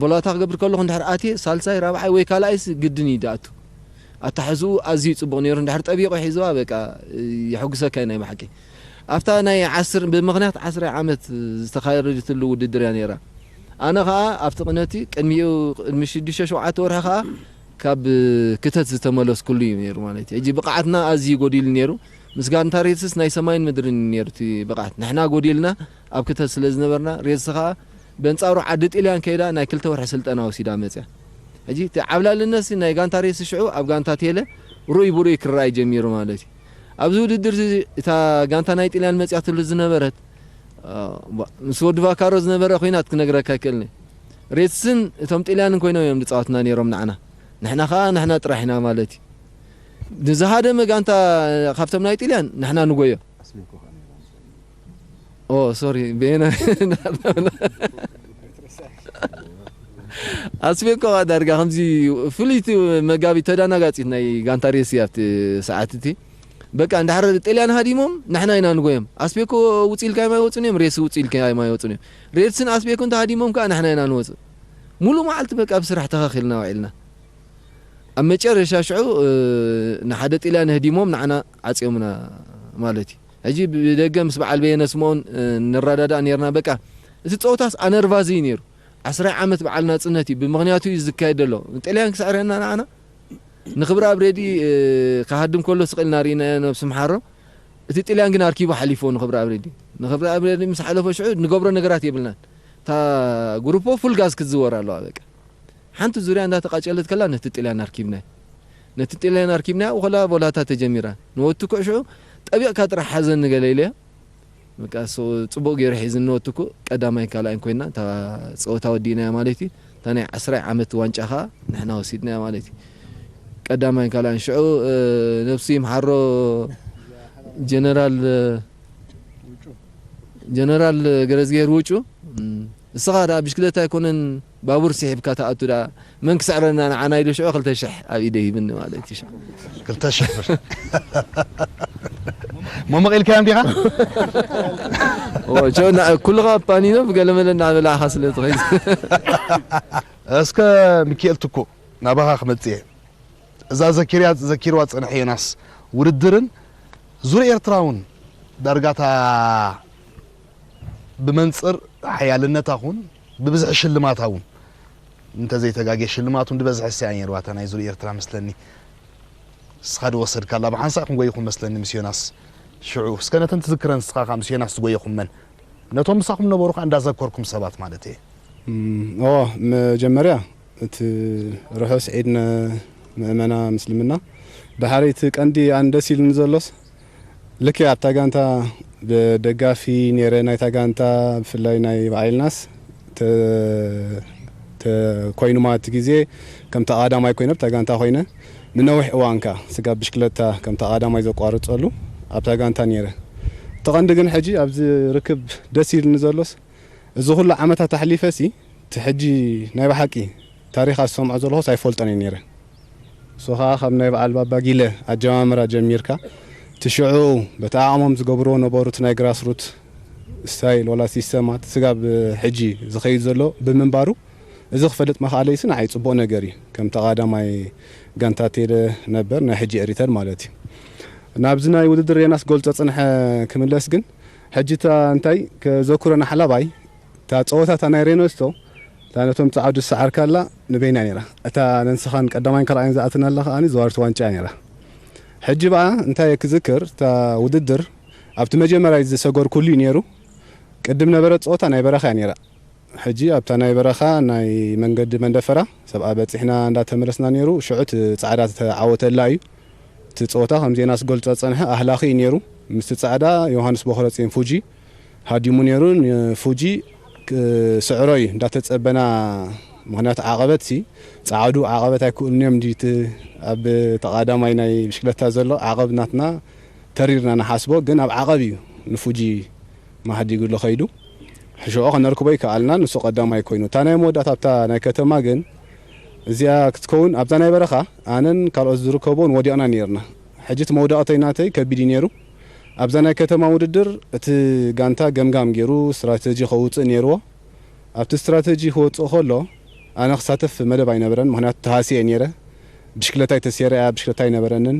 ቦላታ ክገብር ከለኹ እንድሕር ኣትየ ሳልሳይ ራብዓይ ወይ ካልኣይስ ግድን እዩ ዳኣቱ ኣታሕዝኡ ኣዝዩ ፅቡቕ ነይሩ እንድሕር ጠቢቑ ሒዝዋ በቃ የሐጉሰካ እዩ ናይ ብሓቂ ኣብታ ናይ ዓስር ብምኽንያት ዓስራይ ዓመት ዝተኻየደትሉ ውድድር እያ ነይራ ኣነ ከዓ ኣብቲ ቅነቲ ቅድሚኡ ቅድሚ ሽዱሽተ ሸውዓተ ወርሒ ከዓ ካብ ክተት ዝተመለስኩሉ እዩ ነይሩ ማለት እዩ። ሕጂ ብቕዓትና ኣዝዩ ጎዲሉ ነይሩ። ምስ ጋንታ ሬድስስ ናይ ሰማይን ምድርን እዩ ነይሩ እቲ ብቕዓት። ንሕና ጎዲልና ኣብ ክተት ስለ ዝነበርና ሬድስ ከዓ በንጻሩ ዓዲ ጥልያን ከይዳ ናይ ክልተ ወርሒ ስልጠና ወሲዳ መጽያ። ሕጂ እቲ ዓብላልነትሲ ናይ ጋንታ ሬድስ ሽዑ ኣብ ጋንታ ቴለ ርኡይ ብርኡይ ክረኣይ ጀሚሩ ማለት እዩ። ኣብዚ ውድድር እዚ እታ ጋንታ ናይ ጥልያን መጽያትሉ ዝነበረት ምስ ወዲ ቫካሮ ዝነበረ ኮይናት ክነግረካ ይክእልኒ ሬትስን እቶም ጥልያንን ኮይኖም እዮም ዝፃወትና ነይሮም ንዓና ንሕና ከዓ ንሕና ጥራሕ ኢና ማለት እዩ ንዝሃደመ ጋንታ ካብቶም ናይ ጥልያን ንሕና ንጎዮ ኦ ሶሪ ቤና ኣስቤኮ ዳርጋ ከምዚ ፍሉይቲ መጋቢ ተዳናጋፂት ናይ ጋንታ ሬሲ ኣብቲ ሰዓት እቲ በቃ እንድሕር ጥልያን ሃዲሞም ንሕና ኢና ንጎዮም። ኣስቤኮ ውፅእ ኢልካ የማይወፁን እዮም፣ ሬድስ ውፅእ ኢልካ የማይወፁን እዮም። ሬድስን ኣስቤኮን ተሃዲሞም ከዓ ንሕና ኢና ንወፅእ። ሙሉ መዓልቲ በቃ ብስራሕ ተኸኺልና ውዒልና። ኣብ መጨረሻ ሽዑ ንሓደ ጥልያን ህዲሞም ንዓና ዓፅዮምና ማለት እዩ። ሕጂ ብደገ ምስ በዓል በየነ ስምኦን ንረዳዳእ ነርና። በቃ እቲ ፀወታስ ኣነርቫዚ እዩ ነይሩ። ዓስራይ ዓመት በዓል ናፅነት እዩ ብምኽንያቱ እዩ ዝካየድ ዘሎ። ጥልያን ክስዕረና ንዓና ንክብሪ ኣብ ሬዲ ክሃድም ከሎ ስቕ ኢልና ርኢናዮ ነብሲ ምሓሮ። እቲ ጥልያን ግን ኣርኪቡ ሓሊፎ ንክብሪ ኣብ ሬዲ። ንክብሪ ኣብ ሬዲ ምስ ሓለፎ ሽዑ ንገብሮ ነገራት የብልናን። እታ ጉሩፖ ፉል ጋዝ ክትዝወር ኣለዋ በቃ። ሓንቲ ዙርያ እንዳተቃጨለት ከላ ነቲ ጥልያን ኣርኪብናዮ። ነቲ ጥልያን ኣርኪብናዮ፣ ወላ ቦላታ ተጀሚራ። ንወትኩዕ ሽዑ ጠቢቕካ ጥራሕ ሓዘኒ ገለ ኢለዮ። በቃ እሱ ጽቡቕ ገይሩ ሒዝኒ። ወትኩዕ ቀዳማይ ካልኣይን ኮይና እታ ጸወታ ወዲእናያ ማለት እዩ። እታ ናይ ዓስራይ ዓመት ዋንጫ ኸኣ ንሕና ወሲድናያ ማለት እዩ። ቀዳማይን ካልኣይን ሽዑ፣ እ፣ ነብሱ ይምሓሮ ጀነራል፣ እ፣ ጀነራል ገረዝግሄር ውጩ፣ እም፣ ንስኻ ደኣ ብሽክለታ ኣይኮነን ባቡር ስሒብካ ትኣቱ ደኣ፣ መን ክስዕረና ንዓና ኢሉ ሽዑ ክልተ ሽሕ ኣብ ኢደይ ሂብኒ ማለት እዩ። ሽዑ ክልተ ሽሕ ብር። መሞቕ ኢልካዮም ዲኻ? ኦ፣ ጆና፣ ኩልኻ ፓኒኖ ብገለመለ እናበላዕኻ ስለ ትኸይድ። እስከ ሚኪኤል ትኩእ ናባኻ ክመጽእ እየ። እዛ ዘኪርያ-፣ ዘኪርዋ ዝጸንሐ ዮናስ ውድድርን ዙር ኤርትራ እውን ዳርጋታ ብመንጽር ሓያልነታ ኹን ብብዝሒ ሽልማታ እውን እንተዘይተጋግየ ሽልማት እውን ዝበዝሐ እሳ እያ ነይርዋ እታ ናይ ዙር ኤርትራ መስለኒ። ንስኻ ድወሰድካላ ብሓንሳእ ክንጎይኹም መስለኒ ምስ ዮናስ። ሽዑ እስከ ነተን ትዝክረን ንስኻ ከኣ ምስ ዮናስ ዝጎየኹመን ነቶም ምሳኹም ነበሩ ከኣ እንዳዘከርኩም ሰባት ማለት እየ። እም፣ ኦ፣ መጀመርያ እቲ ርሑስ ዒድ ነ-፣ ምእመና ምስልምና። ድሓር እቲ ቀንዲ ኣነ ደስ ኢሉኒ ዘሎስ፣ ልክዕ ኣብታ ጋንታ ብደጋፊ ነይረ፣ ናይታ ጋንታ ብፍላይ ናይ በዓል ኢልናስ ተ-፣ ተ-፣ ኮይኑ ማለት እቲ ግዜ ከም ተቓዳማይ ኮይነ ኣብታ ጋንታ ኮይነ ንነዊሕ እዋን ከኣ ስጋብ ብሽክለታ ከም ተቓዳማይ ዘቋርጸሉ ኣብታ ጋንታ ነይረ። እቲ ቀንዲ ግን ሕጂ ኣብዚ ርክብ ደስ ኢሉኒ ዘሎስ፣ እዚ ኩሉ ዓመታት ኣሕሊፈሲ፣ እቲ ሕጂ ናይ ብሓቂ ታሪኻ ዝሰምዖ ዘለኹስ ኣይፈልጦን እየ ነይረ። እሱ ኸኣ ካብ ናይ በዓል ባባ ጊለ ኣጀማምራ ጀሚርካ፣ እቲ ሽዑ በቲ ዓቕሞም ዝገብርዎ ነበሩ፣ እቲ ናይ ግራስሩት ስታይል ዋላ ሲስተማት ስጋብ ሕጂ ዝኸይድ ዘሎ ብምንባሩ፣ እዚ ክፈልጥ ምኽኣለይሲ ንዓይ ጽቡቕ ነገር እዩ። ከም ተቓዳማይ ጋንታ ቴለ ነበር፣ ናይ ሕጂ ኤሪተር ማለት እዩ። ናብዚ ናይ ውድድር ዮናስ ጎል ጸጽንሐ ክምለስ ግን፣ ሕጂ እታ እንታይ ከዘኩረ ንሓላባይ፣ እታ ጸወታ እታ ናይ ሬኖስቶ፣ እታ ነቶም ጸዓዱ ዝሰዓርካላ ንበይና ነይራ። እታ ነንስኻን ቀዳማይን ካልኣይን ዝኣተናላ ከኣ ዝዋርት ዋንጫ ነይራ። ሕጂ በኣ እንታይ ክዝክር፣ እታ ውድድር ኣብቲ መጀመርያ ዝሰገርኩሉ እዩ ነይሩ። ቅድም ነበረት ጸወታ ናይ በረኻ እያ ነይራ። ሕጂ ኣብታ ናይ በረኻ ናይ መንገዲ መንደፈራ ሰብኣ በጺሕና እንዳተመለስና ነይሩ። ሽዑ እቲ ጻዕዳ ዝተዓወተላ እዩ። እቲ ጸወታ ከም ዜና ስጎል ጸጸንሐ ኣህላኺ እዩ ነይሩ። ምስቲ ጻዕዳ ዮሃንስ ቦኽረጽዮን ፉጂ ሃዲሙ ነይሩ። ንፉጂ ክ-፣ ስዕሮ እዩ እንዳተጸበና። ምኽንያቱ ዓቐበት ሲ ጻዕዱ ዓቐበት ኣይክእሉን እዮም። እንዲ እቲ ኣብ ተቓዳማይ ናይ ብሽክለታ ዘሎ ዓቐብ ናትና ተሪርና ንሓስቦ፣ ግን ኣብ ዓቐብ እዩ ንፉጂ ማህዲጉ ኣሎ ከይዱ። ሽዑ ከነርክቦ ይከኣልና፣ ንሱ ቀዳማይ ኮይኑ። እታ ናይ መወዳእታ ኣብታ ናይ ከተማ ግን እዚኣ ክትከውን፣ ኣብዛ ናይ በረኻ ኣነን ካልኦት ዝርከብዎን ወዲቕና ነይርና። ሕጂ እቲ መውዳእተይ ናተይ ከቢድ እዩ ነይሩ። ኣብዛ ናይ ከተማ ውድድር እቲ ጋንታ ገምጋም ገይሩ ስትራተጂ ከውፅእ ነይርዎ። ኣብቲ ስትራተጂ ክወፅእ ከሎ ኣነ ክሳተፍ መደብ ኣይነበረን፣ ምኽንያቱ ተሃስየ ነይረ። ብሽክለታይ ተሰይራ እያ፣ ብሽክለታ ኣይነበረንን።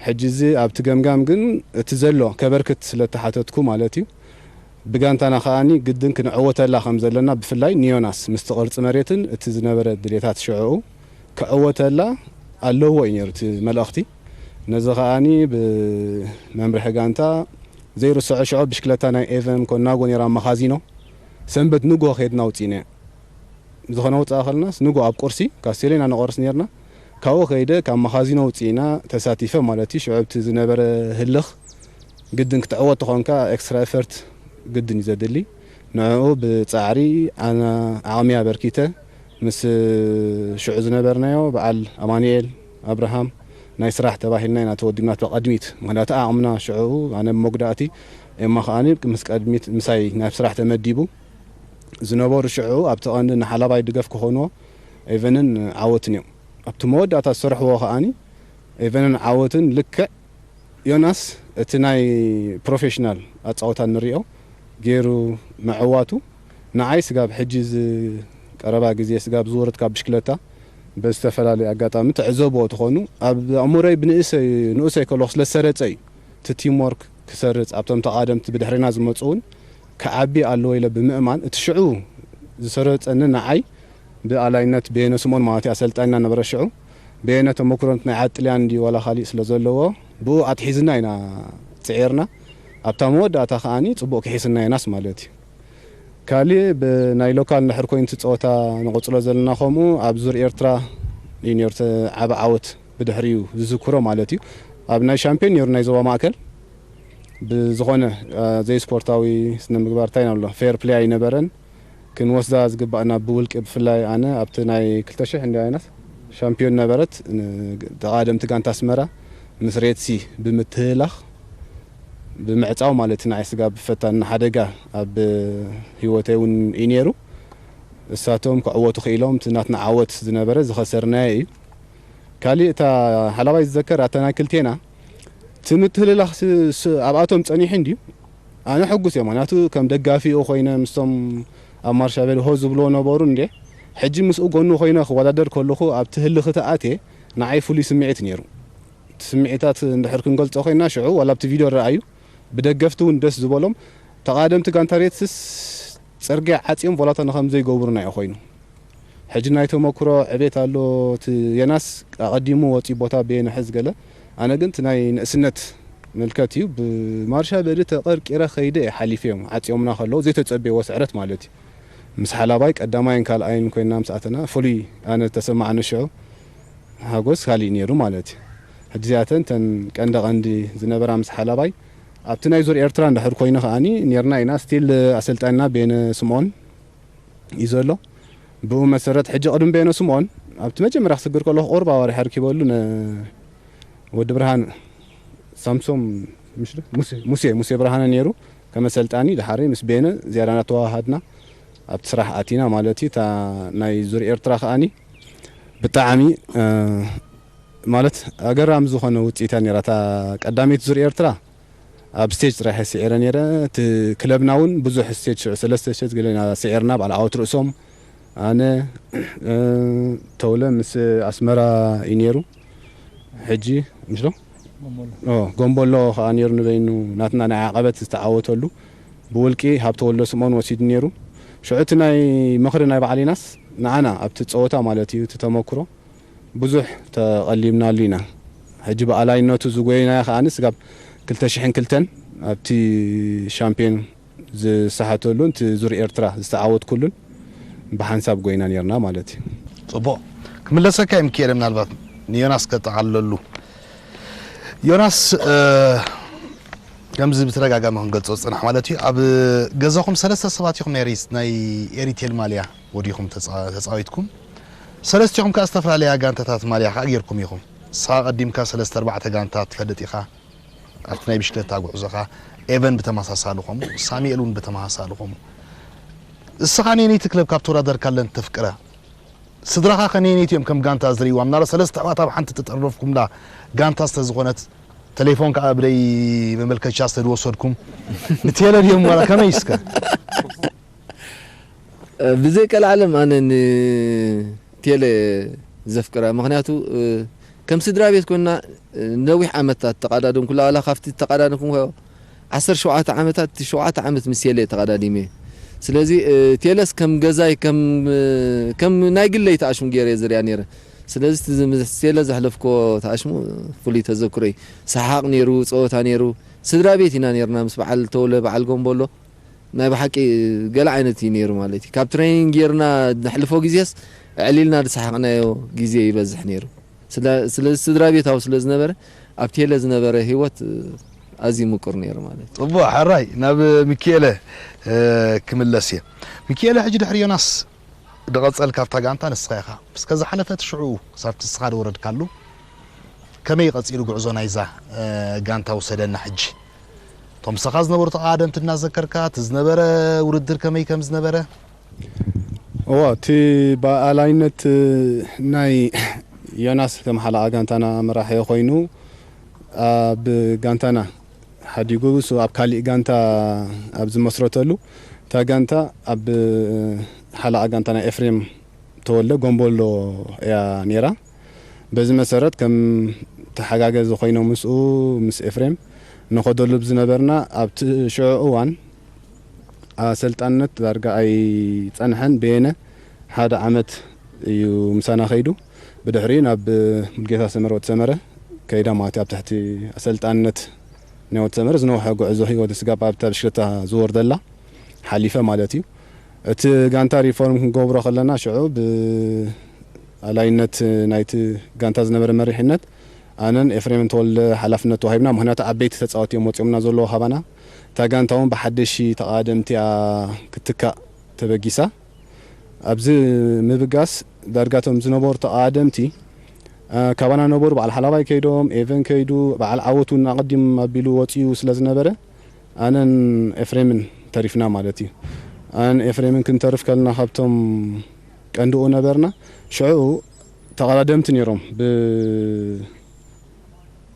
ሕጂ እዚ ኣብቲ ገምጋም ግን እቲ ዘሎ ከበርክት ስለ እተሓተትኩ ማለት እዩ። ብጋንታና ከኣኒ ግድን ክንዕወተላ ከም ዘለና፣ ብፍላይ ንዮናስ ምስቲ ቅርጺ መሬትን እቲ ዝነበረ ድሌታት ሽዕኡ ክዕወተላ ኣለዎ እዩ ነይሩ እቲ መልእኽቲ። ነዚ ከኣኒ ብመምርሒ ጋንታ ዘይርስዖ ሽዑ ብሽክለታ ናይ ኤቨን ኮናጎ ነይራ ኣብ መኻዚኖ። ሰንበት ንግሆ ከይድና ኣውጺእናያ። ዝኾነ ውጻእ ከለናስ ንግሆ ኣብ ቁርሲ ካስቴሎ ኢና ንቆርስ ነይርና። ካብኡ ከይደ ካብ መኻዚኖ ውጺእና ተሳቲፈ ማለት እዩ። ሽዑ ኣብቲ ዝነበረ ህልኽ ግድን ክትዕወት ተኾንካ ኤክስትራ ኤፈርት ግድን እዩ ዘድሊ። ንዕኡ ብጻዕሪ ኣነ ዓቕሚ ኣበርኪተ ምስ ሽዑ ዝነበርናዮ በዓል ኣማኑኤል ኣብርሃም ናይ ስራሕ ተባሂልና ኢና ተወዲብና ብቐድሚት። ምኽንያቱ ዓቕምና ሽዑ ኣነ ብመጉዳእቲ ኤማ ከኣኒ ምስ ቀድሚት ምሳይ ናብ ስራሕ ተመዲቡ። ዝነበሩ ሽዑ ኣብቲ ቀንዲ ንሓላባይ ድገፍ ክኾንዎ ኤቨንን ዓወትን እዮም። ኣብቲ መወዳእታ ዝሰርሕዎ ከኣኒ ኤቨንን ዓወትን ልክዕ ዮናስ እቲ ናይ ፕሮፌሽናል ኣጻወታ ንሪኦ ገይሩ ምዕዋቱ ንዓይ ስጋብ ሕጂ እዚ ቀረባ ግዜ ስጋብ ዝወረድካ ብሽክለታ በዝተፈላለየ ኣጋጣሚ ትዕዘብዎ ትኾኑ ኣብ ኣእምሮይ ብንእሰይ ንኡሰይ ከለኹ ስለ ዝሰረጸ እዩ። እቲ ቲም ወርክ ክሰርጽ ኣብቶም ተቓደምቲ ብድሕሪና ዝመጹ እውን ክዓቢ ኣለዎ ኢለ ብምእማን እቲ ሽዑ ዝሰረጸኒ ንዓይ ብኣላይነት በየነ ስምኦን ማለት እዩ ኣሰልጣኒና ነበረ ሽዑ በየነ ተመኩሮ ናይ ዓጥልያን እንዲ ዋላ ካሊእ ስለ ዘለዎ ብኡ ኣትሒዝና ኢና ጽዒርና ኣብታ መወዳእታ ከዓኒ ጽቡቕ ክሒስና ኢናስ ማለት እዩ። ካሊእ ብናይ ሎካል እንድሕር ኮይኑ እቲ ጸወታ ንቕጽሎ ዘለና ከምኡ ኣብ ዙር ኤርትራ እዩ ነይሩ እቲ ዓቢ ዓወት ብድሕሪኡ ዝዝክሮ ማለት እዩ። ኣብ ናይ ሻምፒዮን ነይሩ ናይ ዞባ ማእከል ብዝኾነ ዘይስፖርታዊ ስነ ምግባር እንታይ ኣሎ ፌር ፕሌይ ኣይነበረን። ክንወስዳ ዝግባእና ብውልቂ ብፍላይ ኣነ ኣብቲ ናይ ክልተ ሽሕ እንዲ ኣይናት ሻምፒዮን ነበረት ተቓደምቲ ጋንታ ኣስመራ ምስ ሬድሲ ብምትህላኽ ብምዕጻው ማለት ንዓይ ስጋ ብፈታን ሓደጋ ኣብ ህይወተይ እውን እዩ ነይሩ። እሳቶም ክዕወቱ ክኢሎም እቲ ናትና ዓወት ዝነበረ ዝኸሰርናዮ እዩ። ካሊእ እታ ሓላባይ ዝዘከር ኣታ ናይ ክልቴና እቲ ምትህልላኽ ኣብኣቶም ጸኒሑ እንድዩ ኣነ ሕጉስ እየ ምክንያቱ ከም ደጋፊኡ ኮይነ ምስቶም ኣብ ማርሻ ቤል ሆ ዝብልዎ ነበሩ እንዴ ሕጂ ምስኡ ጎኑ ኮይነ ክወዳደር ከለኹ ኣብቲ ህልኽ ተኣትየ ንዓይ ፍሉይ ስምዒት ነይሩ። ስምዒታት እንድሕር ክንገልጾ ኮይና ሽዑ ዋላ ኣብቲ ቪድዮ ረኣዩ ብደገፍቲ እውን ደስ ዝበሎም ተቓደምቲ ጋንታ ሬትስስ ጽርግያ ዓጽዮም ቮላታ ንኸም ዘይገብሩና እዩ ኮይኑ ሕጂ ናይ ተመክሮ ዕቤት ኣሎ እቲ የናስ ኣቐዲሙ ወፂ ቦታ በየነ ሕዝ ገለ ኣነ ግን እቲ ናይ ንእስነት ምልከት እዩ ብማርሻ በዲ ተቐርቂረ ከይደ እየ ሓሊፈ እዮም ዓፂዮምና ከለዉ ዘይተፀበይዎ ስዕረት ማለት እዩ ምስ ሓላባይ ቀዳማይን ካልኣይን ኮይና ምስ ኣተና ፍሉይ ኣነ ዝተሰማዓኒ ሽዑ ሓጎስ ካሊእ ነይሩ ማለት እዩ ሕጂ እዚኣተን ተን ቀንዲ ቀንዲ ዝነበራ ምስ ሓላባይ ኣብቲ ናይ ዙር ኤርትራ እንድሕር ኮይኑ ከዓኒ ነርና ኢና ስቲል ኣሰልጣንና በየነ ስምኦን እዩ ዘሎ። ብኡ መሰረት ሕጂ ቅድሚ በየነ ስምኦን ኣብቲ መጀመርያ ክስግር ከለኹ ቁሩብ ኣዋርሕ ኣርኪበሉ ነ ወዲ ብርሃን ሳምሶም ምሽ ዶ? ሙሴ ሙሴ ሙሴ ብርሃነ ነይሩ ከም ኣሰልጣኒ ድሓሪ ምስ በየነ ዝያዳ እናተዋሃሃድና ኣብቲ ስራሕ ኣቲና ማለት እዩ። እታ ናይ ዙር ኤርትራ ከዓኒ ብጣዕሚ ማለት ኣገራሚ ዝኾነ ውፅኢት እያ ነይራ። እታ ቀዳመይቲ ዙር ኤርትራ ኣብ ስቴጅ ጥራሕ ስዒረ ነይረ። እቲ ክለብና እውን ብዙሕ ስቴጅ ሽዑ ሰለስተ ስቴጅ ገለና ስዒርና በዓል ዓወት ርእሶም ኣነ ተውለ ምስ ኣስመራ እዩ ነይሩ። ሕጂ ምሽ ዶ ጎንቦሎ ከዓ ነይሩ ንበይኑ ናትና ናይ ዓቐበት ዝተዓወተሉ ብውልቂ ሃብተወልዶ ስምኦን ወሲዱ ነይሩ። ሽዑ እቲ ናይ ምኽሪ ናይ በዓሊናስ ንዓና ኣብቲ ፀወታ ማለት እዩ እቲ ተመክሮ ብዙሕ ተቐሊብናሉ ኢና። ሕጂ ብኣላይነቱ ዝጎየናዮ ከዓኒ ስጋብ ክልተ ሽሕን ክልተን ኣብቲ ሻምፒዮን ዝሰሓተሉን እቲ ዙር ኤርትራ ዝተዓወትኩሉን ብሓንሳብ ጎይና ነርና ማለት እዩ። ጽቡቕ ክምለሰካ እዩ ምክኤለ ምናልባት ንዮናስ ከጠቓልለሉ ዮናስ ከምዚ ብተደጋጋሚ ክንገልጾ ዝጽናሕ ማለት እዩ ኣብ ገዛኹም ሰለስተ ሰባት ኢኹም ናይ ኤሪቴል ማልያ ወዲኹም ተጻዊትኩም ሰለስቲኹም ከኣ ዝተፈላለያ ጋንታታት ማልያ ከኣ ጌርኩም ኢኹም ንስኻ ቀዲምካ ሰለስተ ኣርባዕተ ጋንታ ትፈልጥ ኢኻ ኣብቲ ናይ ብሽክለታ ጉዕዞኻ ኤቨን ብተመሳሳሊ ከምኡ ሳሙኤል እውን ብተመሳሳሊ ከምኡ እስኻ ነየነይቲ ክለብ ካብ ተወዳደርካለን ተፍቅራ ስድራኻ ከ ነየነይቲ እዮም ከም ጋንታ ዝርእይዋ ምናልባት ሰለስተ ኣሕዋት ኣብ ሓንቲ ተጠርነፍኩምላ ጋንታ ዝተዝኾነት ተሌፎን ከዓ ብደይ መመልከቻ ዝተድወሰድኩም ንቴለ ድዮም ዋላ ከመይ እስከ ብዘይ ቀልዓለም ኣነ ንቴለ ዘፍቅራ ምክንያቱ ከም ስድራ ቤት ኮይና ነዊሕ ዓመታት ተቃዳደምኩ ላላ ካብቲ ተቃዳደምኩ ዓሰርተ ሸውዓተ ዓመታት እቲ ሸውዓተ ዓመት ምስ ቴለ ተቃዳዲመ ስለዚ ቴለስ ከም ገዛይ ከም ከም ናይ ግለይ ተኣሽሙ ገይረ ዝሪያ ነይረ ስለዚ ቴለ ዘሕለፍኮ ተኣሽሙ ፍሉይ ተዘክሮይ ሰሓቅ ነይሩ ፀወታ ነይሩ ስድራ ቤት ኢና ነይርና ምስ በዓል ተውለ በዓል ጎንቦሎ ናይ ብሓቂ ገለ ዓይነት እዩ ነይሩ ማለት እዩ ካብ ትሬኒንግ ጌርና ነሕልፎ ግዜስ ዕሊልና ዝሰሓቅናዮ ግዜ ይበዝሕ ነይሩ ስለዚ ስድራ ቤታዊ ስለ ዝነበረ ኣብ ቴለ ዝነበረ ህይወት ኣዝዩ ምቁር ነይሩ ማለት እዩ ፅቡቅ ሕራይ ናብ ሚኪኤለ ክምለስ እየ ሚኪኤለ ሕጂ ድሕሪ ዮናስ ድቐጸል ካብታ ጋንታ ንስኻ ኢኻ እስከ ዝሓለፈ እቲ ሽዑ ክሳብቲ ንስኻ ዝወረድካሉ ከመይ ቀጺሉ ጉዕዞ ናይዛ ጋንታ ውሰደና ሕጂ እቶም ምሳኻ ዝነበሩ ተቓደምቲ እናዘከርካ እቲ ዝነበረ ውድድር ከመይ ከም ዝነበረ እዎ እቲ ብኣላይነት ናይ ዮናስ ከም ሓለቓ ጋንታና መራሒ ኮይኑ ኣብ ጋንታና ሓዲጉ እሱ ኣብ ካሊእ ጋንታ ኣብ ዝመስረተሉ፣ እታ ጋንታ ኣብ ሓለቓ ጋንታና ኤፍሬም ተወልደ ጎንቦሎ እያ ነይራ። በዚ መሰረት ከም ተሓጋገዚ ኮይኖም ምስኡ፣ ምስ ኤፍሬም ንኸደሉ ብዝነበርና፣ ኣብቲ ሽዑ እዋን ኣሰልጣንነት ዳርጋ ኣይጸንሐን። በየነ ሓደ ዓመት እዩ ምሳና ከይዱ። ብድሕሪኡ ናብ ሙልጌታ ሰመረ፣ ወዲ ሰመረ ከይዳ ማለት እዩ። ኣብ ትሕቲ ኣሰልጣንነት ናይ ወዲ ሰመረ ዝነውሐ ጉዕዞ ህይወት ስጋብ ኣብታ ብሽክለታ ዝወርደላ ሓሊፈ ማለት እዩ። እቲ ጋንታ ሪፎርም ክንገብሮ ከለና፣ ሽዑ ብኣላይነት ናይቲ ጋንታ ዝነበረ መሪሕነት፣ ኣነን ኤፍሬምን ተወልደ ሓላፍነት ተዋሂብና። ምኽንያቱ ዓበይቲ ተጻወቲ እዮም ወጺኦምና ዘለዉ ካባና። እታ ጋንታ እውን ብሓደሽቲ ተቓደምቲ እያ ክትካእ ተበጊሳ። ኣብዚ ምብጋስ፣ ዳርጋ እቶም ዝነበሩ ተቓደምቲ፣ እ፣ ካባና ነበሩ። በዓል ሓላባይ ከይዶም፣ ኤቨን ከይዱ፣ በዓል ዓወት እውን ኣቐዲም ኣቢሉ ወጺኡ ስለ ዝነበረ፣ ኣነን ኤፍሬምን ተሪፍና ማለት እዩ። ኣነን ኤፍሬምን ክንተርፍ ከለና፣ ካብቶም ቀንድኡ ነበርና። ሽዑ ተቐዳደምቲ ነይሮም፣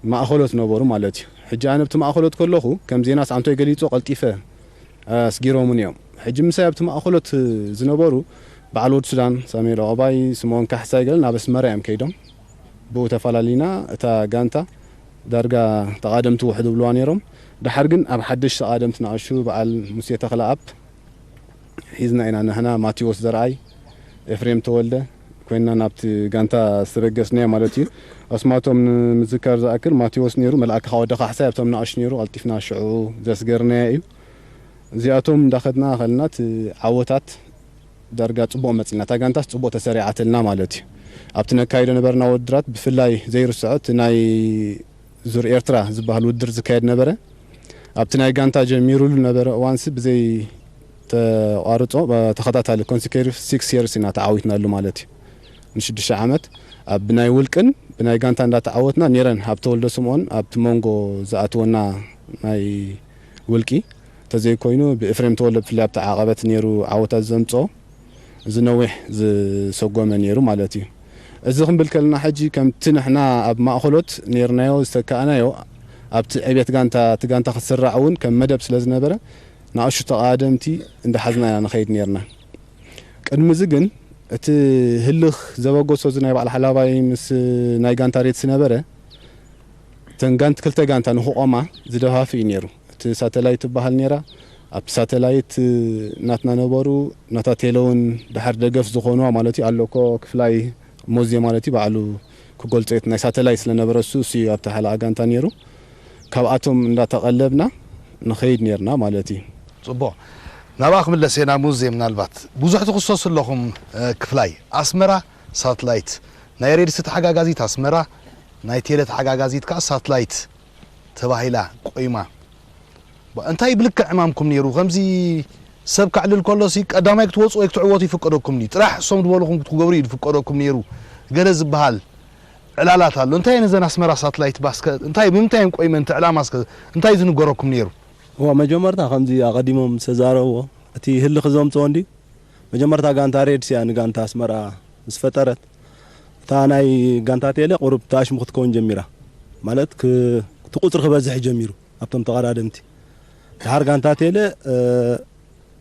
ብማእኸሎት ነበሩ ማለት እዩ። ሕጂ ኣነ ኣብቲ ማእኸሎት ከለኹ፣ ከም ዜና ሰዓንቶይ ገሊጾ፣ ቀልጢፈ ኣስጊሮምን እዮም። ሕጂ ምሳይ ኣብቲ ማእኸሎት ዝነበሩ በዓል ወድ ሱዳን፣ ሳሙኤል ዑቕባይ፣ ስምኦን ካሕሳይ ገለ ናብ ኣስመራ እዮም ከይዶም። ብኡ ተፈላሊና፣ እታ ጋንታ ዳርጋ ተቓደምቲ ውሕድ ብልዋ ነይሮም። ደሓር ግን ኣብ ሓደሽ ተቓደምቲ ንኣሹ በዓል ሙሴ ተኽለኣብ ሒዝና ኢና። ንሕና ማቴዎስ ዘርኣይ፣ ኤፍሬም ተወልደ ኮይንና ናብቲ ጋንታ ዝተበገስናዮ ማለት እዩ። ኣስማቶም ንምዝካር ዝኣክል፣ ማቴዎስ ነይሩ፣ መልኣከ ወዲ ካሕሳይ ኣብቶም ንኣሹ ነይሩ፣ ቀልጢፍና ሽዑ ዘስገርናዮ እዩ። እዚኣቶም እንዳኸድና ከለና፣ እቲ ዓወታት ዳርጋ ጽቡቕ መጽልና፣ እታ ጋንታስ ጽቡቕ ተሰሪዓትልና ማለት እዩ። ኣብቲ ነካይዶ ነበርና ውድድራት፣ ብፍላይ ዘይርስዖ እቲ ናይ ዙር ኤርትራ ዝበሃል ውድድር ዝካየድ ነበረ። ኣብቲ ናይ ጋንታ ጀሚሩሉ ነበረ እዋንሲ ብዘይ ተቋርጾ፣ ብ-፣ ተኸታታሊ፣ ኮንሲኬቲቭ ሲክስ የርስ ኢና ተዓዊትናሉ ማለት እዩ። ንሽዱሽተ ዓመት ኣብ ብናይ ውልቅን ብናይ ጋንታ እንዳተዓወትና ነይረን። ሃብተወልደ ስምኦን ኣብቲ መንጎ ዝኣትወና ናይ ውልቂ፣ እንተዘይኮይኑ ብኤፍሬም ተወልደ ብፍላይ ኣብቲ ዓቐበት ነይሩ ዓወታት ዘምጽኦ፣ እዚ ነዊሕ ዝሰጎመ ነይሩ ማለት እዩ። እዚ ክንብል ከለና፣ ሕጂ ከምቲ ንሕና ኣብ ማእኸሎት ነይርናዮ፣ ዝተካእናዮ፣ ኣብቲ ዕቤት ጋንታ፣ እቲ ጋንታ ክስራዕ እውን ከም መደብ ስለ ዝነበረ፣ ንኣሹ ተቓደምቲ እንዳሓዝና ኢና ንኸይድ ነይርና። ቅድሚ እዚ ግን፣ እቲ ህልኽ ዘበገሶ እዚ ናይ በዓል ሓላባይ ምስ ናይ ጋንታ ሬድሲ ነበረ። እተን ጋንት-፣ ክልተ ጋንታ ንክቆማ ዝደፋፍእ እዩ ነይሩ። እቲ ሳተላይት ትበሃል ነይራ። ኣብቲ ሳተላይት ናትና ነበሩ፣ ናታ ቴለ እውን ድሓር ደገፍ ዝኾንዋ ማለት እዩ። ኣሎ እኮ ክፍላይ ሞዜ ማለት እዩ፣ ባዕሉ ክገልጾ እዩ። ናይ ሳተላይት ስለነበረ እሱ፣ እሱ እዩ ኣብቲ ሓለቓ ጋንታ ነይሩ። ካብኣቶም እንዳተቐለብና ንኸይድ ነይርና ማለት እዩ። ጽቡቕ። ናብኣ ክምለስ እየ፣ ናብ ሙዜ። ምናልባት ብዙሕ ትኽሰሱ ኣለኹም፣ እ፣ ክፍላይ ኣስመራ ሳትላይት፣ ናይ ሬድሲ ተሓጋጋዚት ኣስመራ፣ ናይ ቴለ ተሓጋጋዚት ከኣ ሳትላይት ተባሂላ ቆይማ። ባ-፣ እንታይ ብልክዕ ዕማምኩም ነይሩ? ከምዚ ሰብ ከዕልል ከሎሲ ቀዳማይ ክትወጹ ወይ ክትዕወቱ ይፍቀደኩም ድዩ? ጥራሕ እሶም ዝበልኹም ክትገብሩ እዩ ዝፍቀደኩም ነይሩ? ገለ ዝበሃል ዕላላት ኣሎ። እንታይ ነዘን ኣስመራ ሳትላይት ባስከ፣ እንታይ፣ ብምንታይ እየን ቆይመን? እቲ ዕላማ እስከ እንታይ ዝንገረኩም ነይሩ? እዋ፣ መጀመርታ ከምዚ ኣቐዲሞም ዝተዛረብዎ፣ እቲ ህልኽ ዘምጽኦ እንድዩ። መጀመርታ ጋንታ ሬድሲ እያ ንጋንታ ኣስመራ ምስ ፈጠረት፣ እታ ናይ ጋንታ ቴለ ቁሩብ ተኣሽሙ ክትከውን ጀሚራ። ማለት ክ-፣ እቲ ቁጽሪ ክበዝሕ ጀሚሩ ኣብቶም ተቐዳደምቲ። ድሓር ጋንታ ቴለ፣ እ፣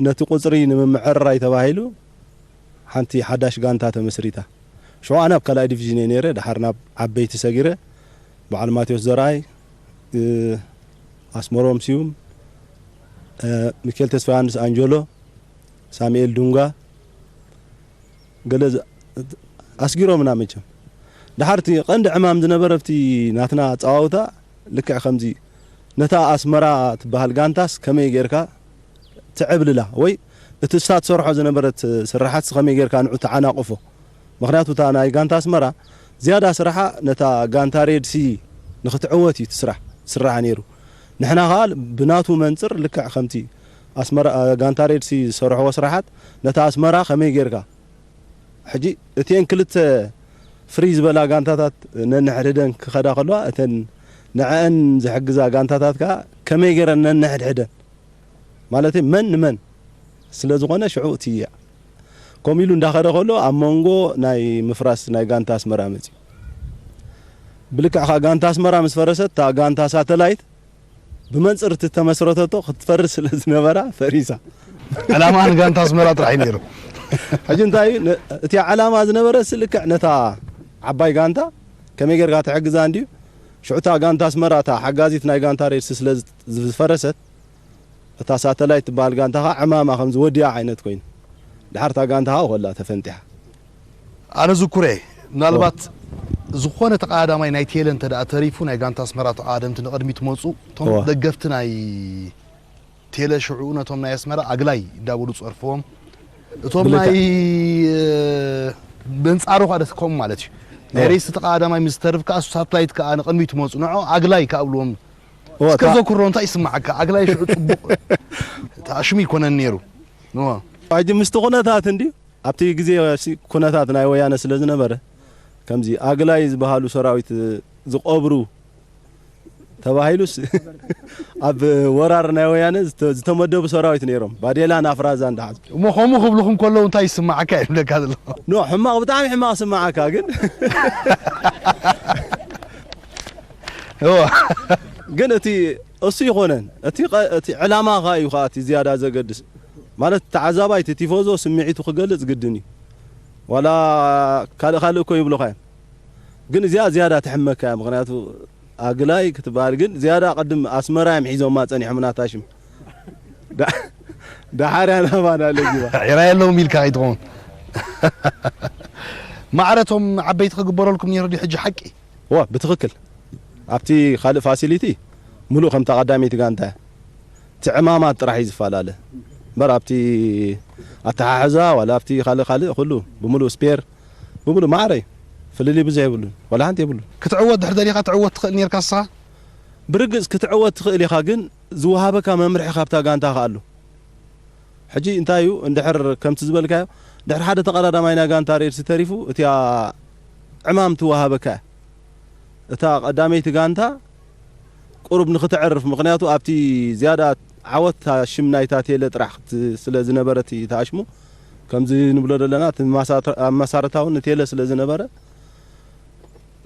ነቲ ቁጽሪ ንምምዕርራይ ተባሂሉ ሓንቲ ሓዳሽ ጋንታ ተመስሪታ። ሽዑ ኣነ ኣብ ካልኣይ ዲቪዥን እየ ነይረ፣ ድሓር ናብ ዓበይቲ ሰጊረ፣ በዓል ማቴዎስ ዘርኣይ፣ እ፣ ኣስመሮም ስዩም፣ እ፣ ሚካኤል ተስፋ ዮሃንስ ኣንጀሎ፣ ሳሙኤል ዱንጋ፣ ገለ ዝ-፣ ኣስጊሮምና መቸም። ድሓር እቲ ቀንዲ ዕማም ዝነበረ ኣብቲ ናትና ኣጸዋውታ ልክዕ ከምዚ ነታ ኣስመራ ትበሃል ጋንታስ ከመይ ጌርካ ትዕብልላ ወይ እቲ እሳ ትሰርሖ ዝነበረት ስራሓትስ ከመይ ጌርካ ንዑ ተዓናቕፎ? ምኽንያቱ እታ ናይ ጋንታ ኣስመራ ዝያዳ ስራሓ ነታ ጋንታ ሬድሲ ንክትዕወት እዩ ትስራሕ፣ ትስራሕ ነይሩ። ንሕና ከኣ ብናቱ መንጽር ልክዕ ከምቲ ኣስመራ፣ ጋንታ ሬድሲ ዝሰርሕዎ ስራሓት ነታ ኣስመራ ከመይ ጌርካ ሕጂ እተን ክልተ ፍርይ ዝበላ ጋንታታት ነንሕድሕደን ክኸዳ ከለዋ፣ እተን ንዐአን ዝሕግዛ ጋንታታት ከኣ ከመይ ገይረን ነንሕድሕደን፣ ማለት መን ንመን ስለ ዝኾነ፣ ሽዑ እቲ ከምኡ ኢሉ እንዳኸደ ከሎ፣ ኣብ መንጎ ናይ ምፍራስ ናይ ጋንታ ኣስመራ መጺኡ። ብልክዕ ኸኣ ጋንታ ኣስመራ ምስ ፈረሰት፣ እታ ጋንታ ሳተላይት ብመንጽር እቲ ተመስረተቶ ክትፈርስ ስለ ዝነበራ ፈሪሳ። ዕላማ ንጋንታ ኣስመራ ጥራሕ እዩ ነይሩ። ሕጂ እንታይ እዩ፣ ነ- እቲ ዕላማ ዝነበረ ስልክዕ ነታ ዓባይ ጋንታ ከመይ ጌርካ ትሕግዛ እንድዩ። ሽዑ እታ ጋንታ ኣስመራ፣ እታ ሓጋዚት ናይ ጋንታ ሬድሲ ስለ ዝ- ዝፈረሰት፣ እታ ሳተላይት ትበሃል ጋንታ ኸዓ ዕማማ ከም ዝወዲያ ዓይነት ኮይኑ፣ ድሓር እታ ጋንታ ኸዓ ኮላ ተፈንጢሓ። ኣነ ዝኩረ ምናልባት ዝኾነ ተቐዳዳማይ ናይ ቴለ እንተ ደኣ ተሪፉ፣ ናይ ጋንታ ኣስመራ ተቐዳደምቲ ንቕድሚት መፁ። እቶም እዋ። ደገፍቲ ናይ ቴለ ሽዑ ነቶም ናይ ኣስመራ ኣግላይ እንዳበሉ ጸርፍዎም። እቶም ብልክዕ። ናይ መንጻሩ ካ ደስ ከምኡ ማለት እዩ። ናይ እዋ። ሬስ ተቐዳዳማይ ምስ ዝተርፍ ከኣ ሳተላይት ከኣ ንቕድሚት መፁ። ንዖ ኣግላይ ከኣ ብልዎም። እዋ፣ እስከ እታ- ዘኩሮ እንታይ ይስማዓካ? ኣግላይ ሽዑ ጽቡቕ ተኣሽሙ ይኮነን ነይሩ። እዋ። ሕጂ ምስቲ ኩነታት እንድዩ፣ ኣብቲ ግዜ ሲ- ኩነታት ናይ ወያነ ስለ ዝነበረ፣ ከምዚ ኣግላይ ዝበሃሉ ሰራዊት ዝቐብሩ ተባሂሉስ፣ ኣብ ወራር ናይ ወያነ ዝተ- ዝተመደቡ ሰራዊት ነይሮም፣ ባዴላን ኣፍራዛን ዝሓዙ። እሞ ከምኡ ክብልኹም ከለዉ እንታይ ይስማዓካ ይብለካ ዘሎ። ኖ፣ ሕማቕ፣ ብጣዕሚ ሕማቕ ስማዓካ። ግን እዋ። ግን እቲ እሱ ይኾነን፣ እቲ ቐ- እቲ ዕላማ ኸኣ እዩ ኸኣ እቲ ዝያዳ ዘገድስ። ማለት ተዓዛባይ፣ እቲ ቲፎዞ ስምዒቱ ክገልጽ ግድን እዩ። ዋላ ካልእ ካልእ እኮ ይብሉኻ እዮም። ግን እዚኣ ዝያዳ ትሕመካ እያ። ምኽንያቱ ኣግላይ ክትበሃል ግን ዝያዳ ቅድም ኣስመራ እዮም ሒዞማ ጸኒሖም ናታ ሽም። ዳ- ደሓር እያ ናባና ለጊባ። ዒራ የለውም ኢልካ ከይትኸውን። ማዕረቶም ዓበይቲ ክግበረልኩም ነይሩ ድዩ ሕጂ ሓቂ? ዋ፣ ብትኽክል ኣብቲ ካልእ ፋሲሊቲ ሙሉእ ከምታ ቀዳመይቲ ጋንታ እያ። እቲ ዕማማት ጥራሕ እዩ ዝፈላለ እምበር ኣብቲ ኣተሓሕዛ ዋላ ኣብቲ ካልእ ካልእ ኩሉ ብምሉእ ስፔር ብምሉእ ማዕረ እዩ። ፍልልይ ብዙሕ የብሉን፣ ዋላ ሓንቲ የብሉን። ክትዕወት ድሕር ደሊኻ ትዕወት ትኽእል ነርካ ንስኻ? ብርግጽ ክትዕወት ትኽእል ኢኻ፣ ግን ዝወሃበካ መምርሒ ካብታ ጋንታ ከኣ ኣሎ። ሕጂ እንታይ እዩ እንድሕር ከምቲ ዝበልካዮ ድሕር ሓደ ተቐዳዳማይ ናይ ጋንታ ሬድሲ ተሪፉ እቲኣ ዕማም ትወሃበካ እያ። እታ ቀዳመይቲ ጋንታ ቁሩብ ንክትዕርፍ፣ ምኽንያቱ ኣብቲ ዝያዳ ዓወት እታ ሽም ናይታ ቴለ ጥራሕ ክት- ስለ ዝነበረት እዩ ተኣሽሙ። ከምዚ ንብሎ ዘለና እቲ ማሳት- ኣመሳርታ እውን ንቴለ ስለ ዝነበረ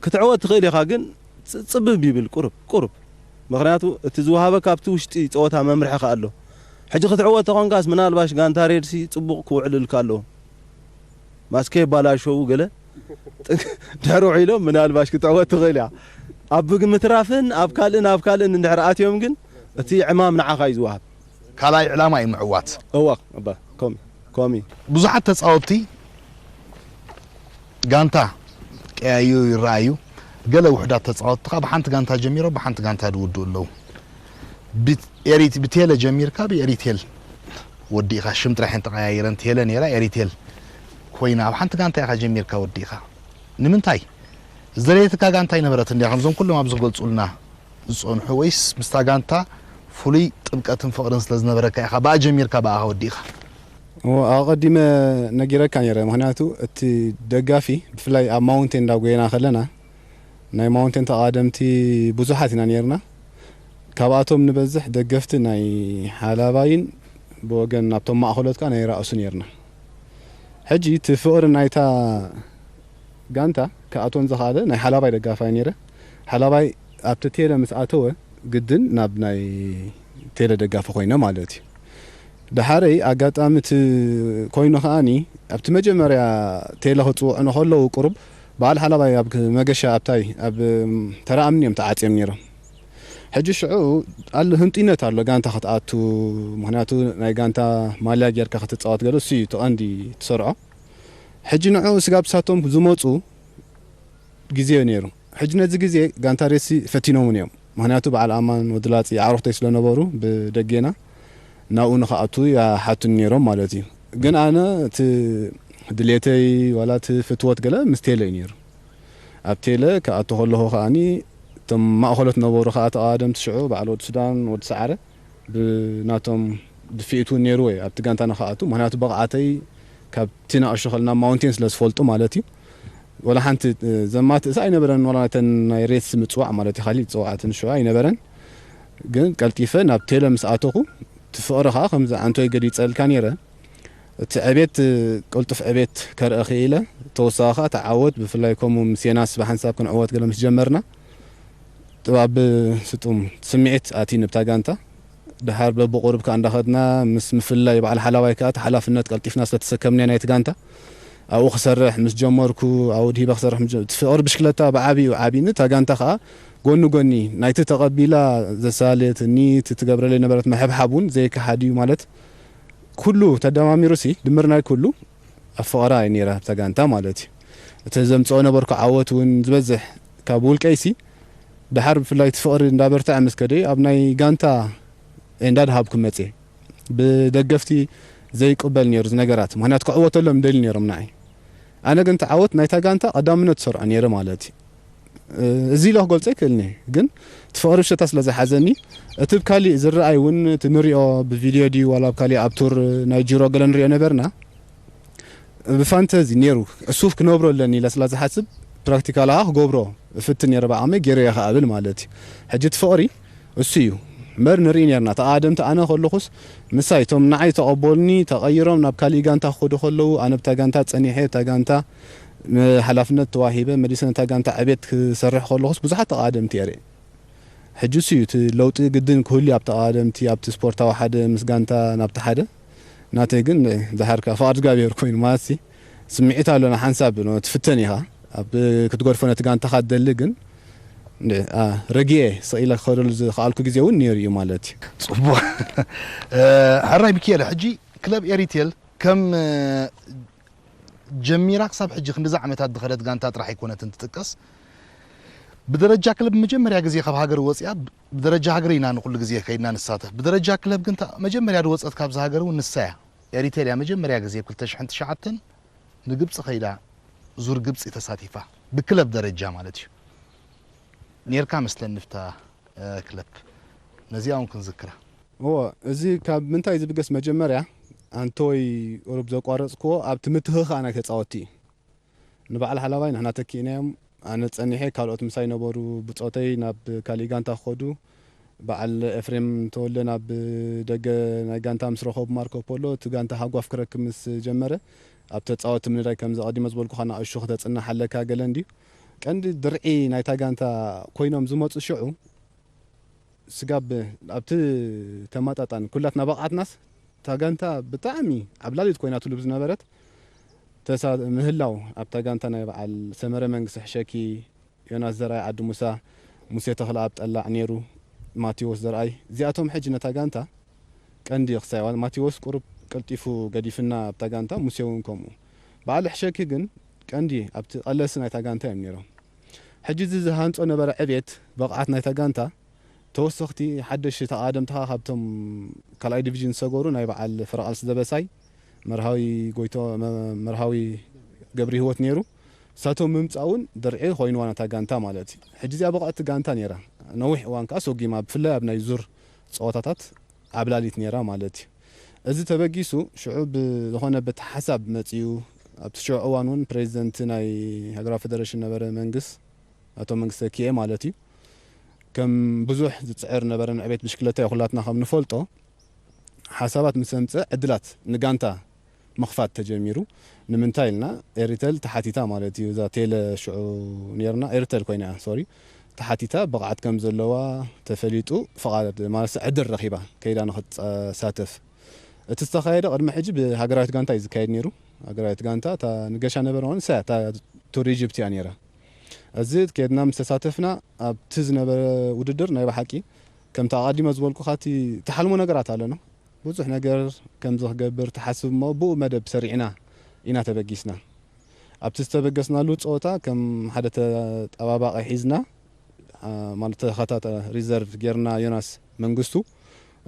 ክትዕወት ትኽእል ኢኻ፣ ግን ጽ- ጽብብ ይብል ቁሩብ ቁሩብ። ምኽንያቱ እቲ ዝወሃበካ ኣብቲ ውሽጢ ጸወታ መምርሒ ከኣ ኣሎ። ሕጂ ክትዕወት ተኾንካስ ምናልባሽ ጋንታ ሬድሲ ጽቡቕ ክውዕልልካ ኣለዎ። ማስከ የባላሸዉ ገለ ድሕሪ ውዒሎም ምናልባሽ ክትዕወት ትኽእል እያ። ኣብ ምግቢ ምትራፍን ኣብ ካልእን ኣብ ካልእን እንድሕር ኣትዮም ግን እቲ ዕማም ንዓኻ እዩ ዝወሃብ። ካልኣይ ዕላማ እዩ ምዕዋት። እዋ እባ ኮሚ ኮሚ ብዙሓት ተጻወትቲ ጋንታ ቀያዩ ይረኣዩ። ገለ ውሕዳት ተጻወትቲ ካብ ሓንቲ ጋንታ ጀሚሮም ብሓንቲ ጋንታ ዝውድኡ ኣለዉ። ብኤሪት ብቴለ ጀሚርካ ብኤሪቴል ወዲእኻ ሽም ጥራሕ እየን ተቐያይረን። ቴለ ነይራ ኤሪቴል ኮይና ኣብ ሓንቲ ጋንታ ኢኻ ጀሚርካ ወዲእኻ። ንምንታይ? ዝደለየትካ ጋንታ ኣይነበረትን ድያ ከምዞም ኩሎም ኣብዚ ክገልጹልና ዝጸንሑ ወይስ ምስታ ጋንታ ፍሉይ ጥብቀትን ፍቕርን ስለ ዝነበረካ ኢኻ ብኣ ጀሚርካ ብኣኻ ወዲእኻ? እዎ፣ ኣቐዲመ ነጊረካ ነይረ። ምኽንያቱ እቲ ደጋፊ ብፍላይ ኣብ ማውንቴን እንዳጎየና ከለና ናይ ማውንቴን ተቓደምቲ ብዙሓት ኢና ነይርና። ካብኣቶም ንበዝሕ ደገፍቲ ናይ ሓላባይን ብወገን ናብቶም ማእኸሎት ከኣ ናይ ራእሱ ነይርና። ሕጂ እቲ ፍቕሪ ናይታ ጋንታ ክኣትወን ዝኸኣለ ናይ ሓላባይ ደጋፋይ ነይረ። ሓላባይ ኣብቲ ቴለ ምስ ኣተወ ግድን ናብ ናይ ቴለ ደጋፊ ኮይነ ማለት እዩ። ደሓረይ ኣጋጣሚ እቲ ኮይኑ ከኣኒ ኣብቲ መጀመርያ ቴለ ክፅውዑ ከለዉ ቁሩብ በዓል ሓላባይ ኣብ መገሻ ኣብታይ ኣብ ተራ እምኒ እዮም ተዓፅዮም ነይሮም። ሕጂ ሽዑ ኣሎ ህንጢነት ኣሎ ጋንታ ክትኣቱ፣ ምክንያቱ ናይ ጋንታ ማልያ ጌርካ ክትፃወት ገለ እሱ እዩ እቲ ቀንዲ ትሰርዖ። ሕጂ ንዑ ስጋብ ሳቶም ዝመፁ ግዜ እዩ ነይሩ። ሕጂ ነዚ ግዜ ጋንታ ሬሲ ፈቲኖምን እዮም። ምክንያቱ በዓል ኣማን ወዲ ላፂ ኣዕሩኽተይ ስለነበሩ ብደጌና ናብኡ ንክኣቱ ይሓቱኒ ነይሮም ማለት እዩ። ግን ኣነ እቲ ድሌተይ ዋላ እቲ ፍትወት ገለ ምስ ቴለ እዩ ነይሩ። ኣብ ቴለ ክኣቱ ከለኹ ከዓኒ እቶም ማእኸሎት ነበሩ ከዓ ተቓደምቲ ሽዑ በዓል ወዲ ሱዳን ወዲ ሰዓረ ብናቶም ድፍኢት እውን ነይርዎ እዩ ኣብቲ ጋንታ ንክኣቱ። ምክንያቱ ብቕዓተይ ካብቲ ንኣሽቱ ከለና ማውንቴን ስለ ዝፈልጡ ማለት እዩ። ወላ ሓንቲ ዘማትእስ ኣይነበረን። ወላ እተን ናይ ሬስ ምፅዋዕ ማለት እዩ፣ ካሊእ ዝፀዋዕትን ሽዑ ኣይነበረን። ግን ቀልጢፈ ናብ ቴለ ምስ ኣተኹ እቲ ፍቕሪ ከዓ ከምዚ ኣንቶይ ገሊፀልካ ነይረ። እቲ ዕቤት፣ ቅልጡፍ ዕቤት ከርኢ ክኢለ። ተወሳኺ ከዓ እቲ ዓወት፣ ብፍላይ ከምኡ ምስ ዮናስ ብሓንሳብ ክንዕወት ገለ ምስ ጀመርና፣ ጥባብ ስጡም ስምዒት ኣትዩኒ ብታ ጋንታ። ድሓር በብቑሩብ ከዓ እንዳኸድና ምስ ምፍላይ በዓል ሓላዋይ ከዓ እቲ ሓላፍነት ቀልጢፍና ስለተሰከምና ናይቲ ጋንታ፣ ኣብኡ ክሰርሕ ምስ ጀመርኩ፣ ኣብኡ ድሂበ ክሰርሕ ምስ ጀ-፣ እቲ ፍቕሪ ብሽክለታ ብዓብዩ ዓብዩኒ። እታ ጋንታ ከዓ ጎኒ ጎኒ ናይቲ ተቐቢላ ዘሳለየትኒ፣ እቲ ትገብረለይ ነበረት ምሕብሓብ እውን ዘይከሓድ እዩ። ማለት ኩሉ ተደማሚሩሲ ድምር ናይ ኩሉ ኣብ ፍቕራ እየ ነይረ ኣብታ ጋንታ ማለት እዩ። እቲ ዘምጽኦ ነበርኩ ዓወት እውን ዝበዝሕ ካብ ውልቀይሲ፣ ድሓር ብፍላይ እቲ ፍቕሪ እንዳበርትዐ ምስ ከደ ኣብ ናይ ጋንታ እየ እንዳድሃብኩ መጽየ። ብደገፍቲ ዘይቅበል ነይሩ እዚ ነገራት፣ ምኽንያቱ ክዕወተሎም ደልዩ ነይሮም ንዓይ። ኣነ ግን እቲ ዓወት ናይታ ጋንታ ቀዳምነት ዝሰርዖ ነይረ ማለት እዩ። እዚ ኢለ ክገልጾ ኣይክእልን እየ፣ ግን እቲ ፍቕሪ ብሽክለታ ስለ ዝሓዘኒ፣ እቲ ብ ካሊእ ዝረኣይ እውን፣ እቲ ንሪኦ ብቪድዮ ድዩ ዋላ ብ ካሊእ ኣብ ቱር ናይ ጂሮ ገለ ንሪኦ ነበርና፣ ብፋንተዚ ነይሩ፣ እሱ ክነብሮ ኣለኒ ኢለ ስለ ዝሓስብ፣ ፕራክቲካል ከዓ ክገብሮ እፍትን ነይረ ብዓቕመይ፣ ገይረ እየ ክኣብል ማለት እዩ። ሕጂ እቲ ፍቕሪ እሱ እዩ እምበር ንርኢ ነርና። ተቓደምቲ ኣነ ከለኹስ ምሳይ እቶም ንዓይ ተቐበሉኒ ተቐይሮም ናብ ካሊእ ጋንታ ክኸዱ ከለዉ፣ ኣነ ብታ ጋንታ ጸኒሐ፣ እታ ጋንታ ም-፣ ሓላፍነት ተዋሂበ መሊሰ ነታ ጋንታ ዕቤት ክሰርሕ ከለኹስ ብዙሓት ተቓደምቲ እየ ርእየ። ሕጂ እሱ እዩ እቲ ለውጢ ግድን ክህሉ ኣብ ተቓደምቲ፣ ኣብቲ ስፖርታዊ ሓደ ምስ ጋንታ ናብቲ ሓደ። ናተይ ግን ድሓር ከኣ ፍቓድ እግዚኣብሔር ኮይኑ ማለትሲ ስምዒት ኣለና ሓንሳብ ትፍተን ኢኻ። ኣብ ክትገድፎ ነቲ ጋንታኻ ትደሊ ግን ን-፣ ኣ፣ ረጊኤ ስቕ ኢለ ክኸደሉ ዝኸኣልኩ ግዜ እውን ነይሩ እዩ ማለት እዩ። ጽቡቕ። እ፣ ሕራይ ሚኪኤለ፣ ሕጂ ክለብ ኤሪቴል ከም፣ እ፣ ጀሚራ ክሳብ ሕጂ ክንድዚ ዓመታት ዝኸደት ጋንታ ጥራሕ ኣይኮነትን ትጥቀስ። ብደረጃ ክለብ መጀመርያ ግዜ ካብ ሃገር ወፂኣ፣ ብደረጃ ሃገር ኢና ንኩሉ ግዜ ከይድና ንሳተፍ። ብደረጃ ክለብ ግን እታ መጀመርያ ዝወፀት ካብዚ ሃገር እውን ንሳ እያ። ኤሪቴል እያ መጀመርያ ግዜ ኣብ ክልተ ሽሕን ትሽዓተን ንግብፂ ከይዳ ዙር ግብፂ ተሳቲፋ። ብክለብ ደረጃ ማለት እዩ። ኔርካ መስለኒ ብታ፣ እ፣ ክለብ። ነዚኣ እውን ክንዝክራ። እዎ፣ እዚ ካብ ምንታይ ዝብገስ መጀመርያ ኣንቶይ ቁሩብ ዘቋረጽክዎ ኣብቲ ምትኽኻእ ናይ ተጻወትቲ እዩ። ንበዓል ሓላባይ ንሕና ተኪእናዮም። ኣነ ጸኒሐ፣ ካልኦት ምሳይ ነበሩ ብጾተይ ናብ ካሊእ ጋንታ ክኸዱ። በዓል ኤፍሬም ተወልደ ናብ ደገ ናይ ጋንታ ምስ ረኸቡ ማርኮ ፖሎ፣ እቲ ጋንታ ሃጓፍ ክረክብ ምስ ጀመረ፣ ኣብ ተጻወትቲ ምንዳይ ከምዚ ቀዲመ ዝበልኩኻ ንኣሽቱ ክተጽንሕ ኣለካ ገለ እንድዩ። ቀንዲ ድርዒ ናይታ ጋንታ ኮይኖም ዝመጹ ሽዑ፣ ስጋብ ኣብቲ ተማጣጣን ኩላትና ብቕዓትናስ እታ ጋንታ ብጣዕሚ ዓብላሊት ኮይና ትሉብ ዝነበረት ተሳ-፣ ምህላው ኣብታ ጋንታ ናይ በዓል ሰመረ መንግስቲ ሕሸኪ፣ ዮናስ ዘርኣይ ዓዲ ሙሳ፣ ሙሴ ተኽለኣብ ጠላዕ ነይሩ፣ ማቴዎስ ዘርኣይ፣ እዚኣቶም ሕጂ ነታ ጋንታ ቀንዲ ክሳይዋን ማቴዎስ ቁሩብ ቀልጢፉ ገዲፍና ኣብታ ጋንታ፣ ሙሴ እውን ከምኡ። በዓል ሕሸኪ ግን ቀንዲ ኣብቲ ቀለሲ ናይታ ጋንታ እዮም ነይሮም። ሕጂ እዚ ዝሃንጾ ነበረ ዕቤት ብቕዓት ናይታ ጋንታ ተወሰኽቲ ሓደሽቲ ተቓደምቲ ከኣ ካብቶም ካልኣይ ዲቪዥን ዝሰገሩ ናይ በዓል ፍረቓልሲ ደበሳይ፣ መርሃዊ ጎይቶ-፣ መ-፣ መርሃዊ ገብሪ ህይወት ነይሩ። ንሳቶም ምምጻእ እውን ድርዒ ኮይንዋ ነታ ጋንታ ማለት እዩ። ሕጂ እዚኣ ብቕዕቲ ጋንታ ነይራ። ነዊሕ እዋን ከኣ ሰጒማ፣ ብፍላይ ኣብ ናይ ዙር ጸወታታት ዓብላሊት ነይራ ማለት እዩ። እዚ ተበጊሱ ሽዑ ብዝኾነ በቲ ሓሳብ መጺኡ፣ ኣብቲ ሽዑ እዋን እውን ፕሬዚደንት ናይ ሃገራዊ ፌደሬሽን ነበረ መንግስ፣ ኣቶ መንግስተ ኪኤ ማለት እዩ። ከም ብዙሕ ዝጽዕር ነበረ ንዕቤት ብሽክለታ እዩ ኩላትና ከም ንፈልጦ። ሓሳባት ምስ ኣምጽአ ዕድላት ንጋንታ ምኽፋት ተጀሚሩ። ንምንታይ ኢልና ኤሪተል ተሓቲታ ማለት እዩ። እዛ ቴለ ሽዑ ነይርና፣ ኤሪተል ኮይና እያ፣ ሶሪ፣ ተሓቲታ ብቕዓት ከም ዘለዋ ተፈሊጡ፣ ፍቓድ ማለት ዕድል ረኺባ ከይዳ ንኽትሳተፍ። እቲ ዝተኻየደ ቅድሚ ሕጂ ብሃገራዊት ጋንታ እዩ ዝካየድ ነይሩ። ሃገራዊት ጋንታ እታ ንገሻ ነበረ ማለት ንሳ እያ፣ እታ ቱር ኢጅፕት እያ ነይራ። እዚ ከድና ምስ ተሳተፍና ኣብቲ ዝነበረ ውድድር ናይ ብሓቂ ከምቲ ኣቐዲመ ዝበልኩኻ እቲ ትሓልሞ ነገራት ኣለና። ብዙሕ ነገር ከምዚ ክገብር ትሓስብ እሞ ብኡ መደብ ሰሪዕና ኢና ተበጊስና። ኣብቲ ዝተበገስናሉ ጸወታ ከም ሓደ ተጠባባቒ ሒዝና፣ ኣ፣ ማለት ተኸታተ-፣ ሪዘርቭ ጌርና ዮናስ መንግስቱ።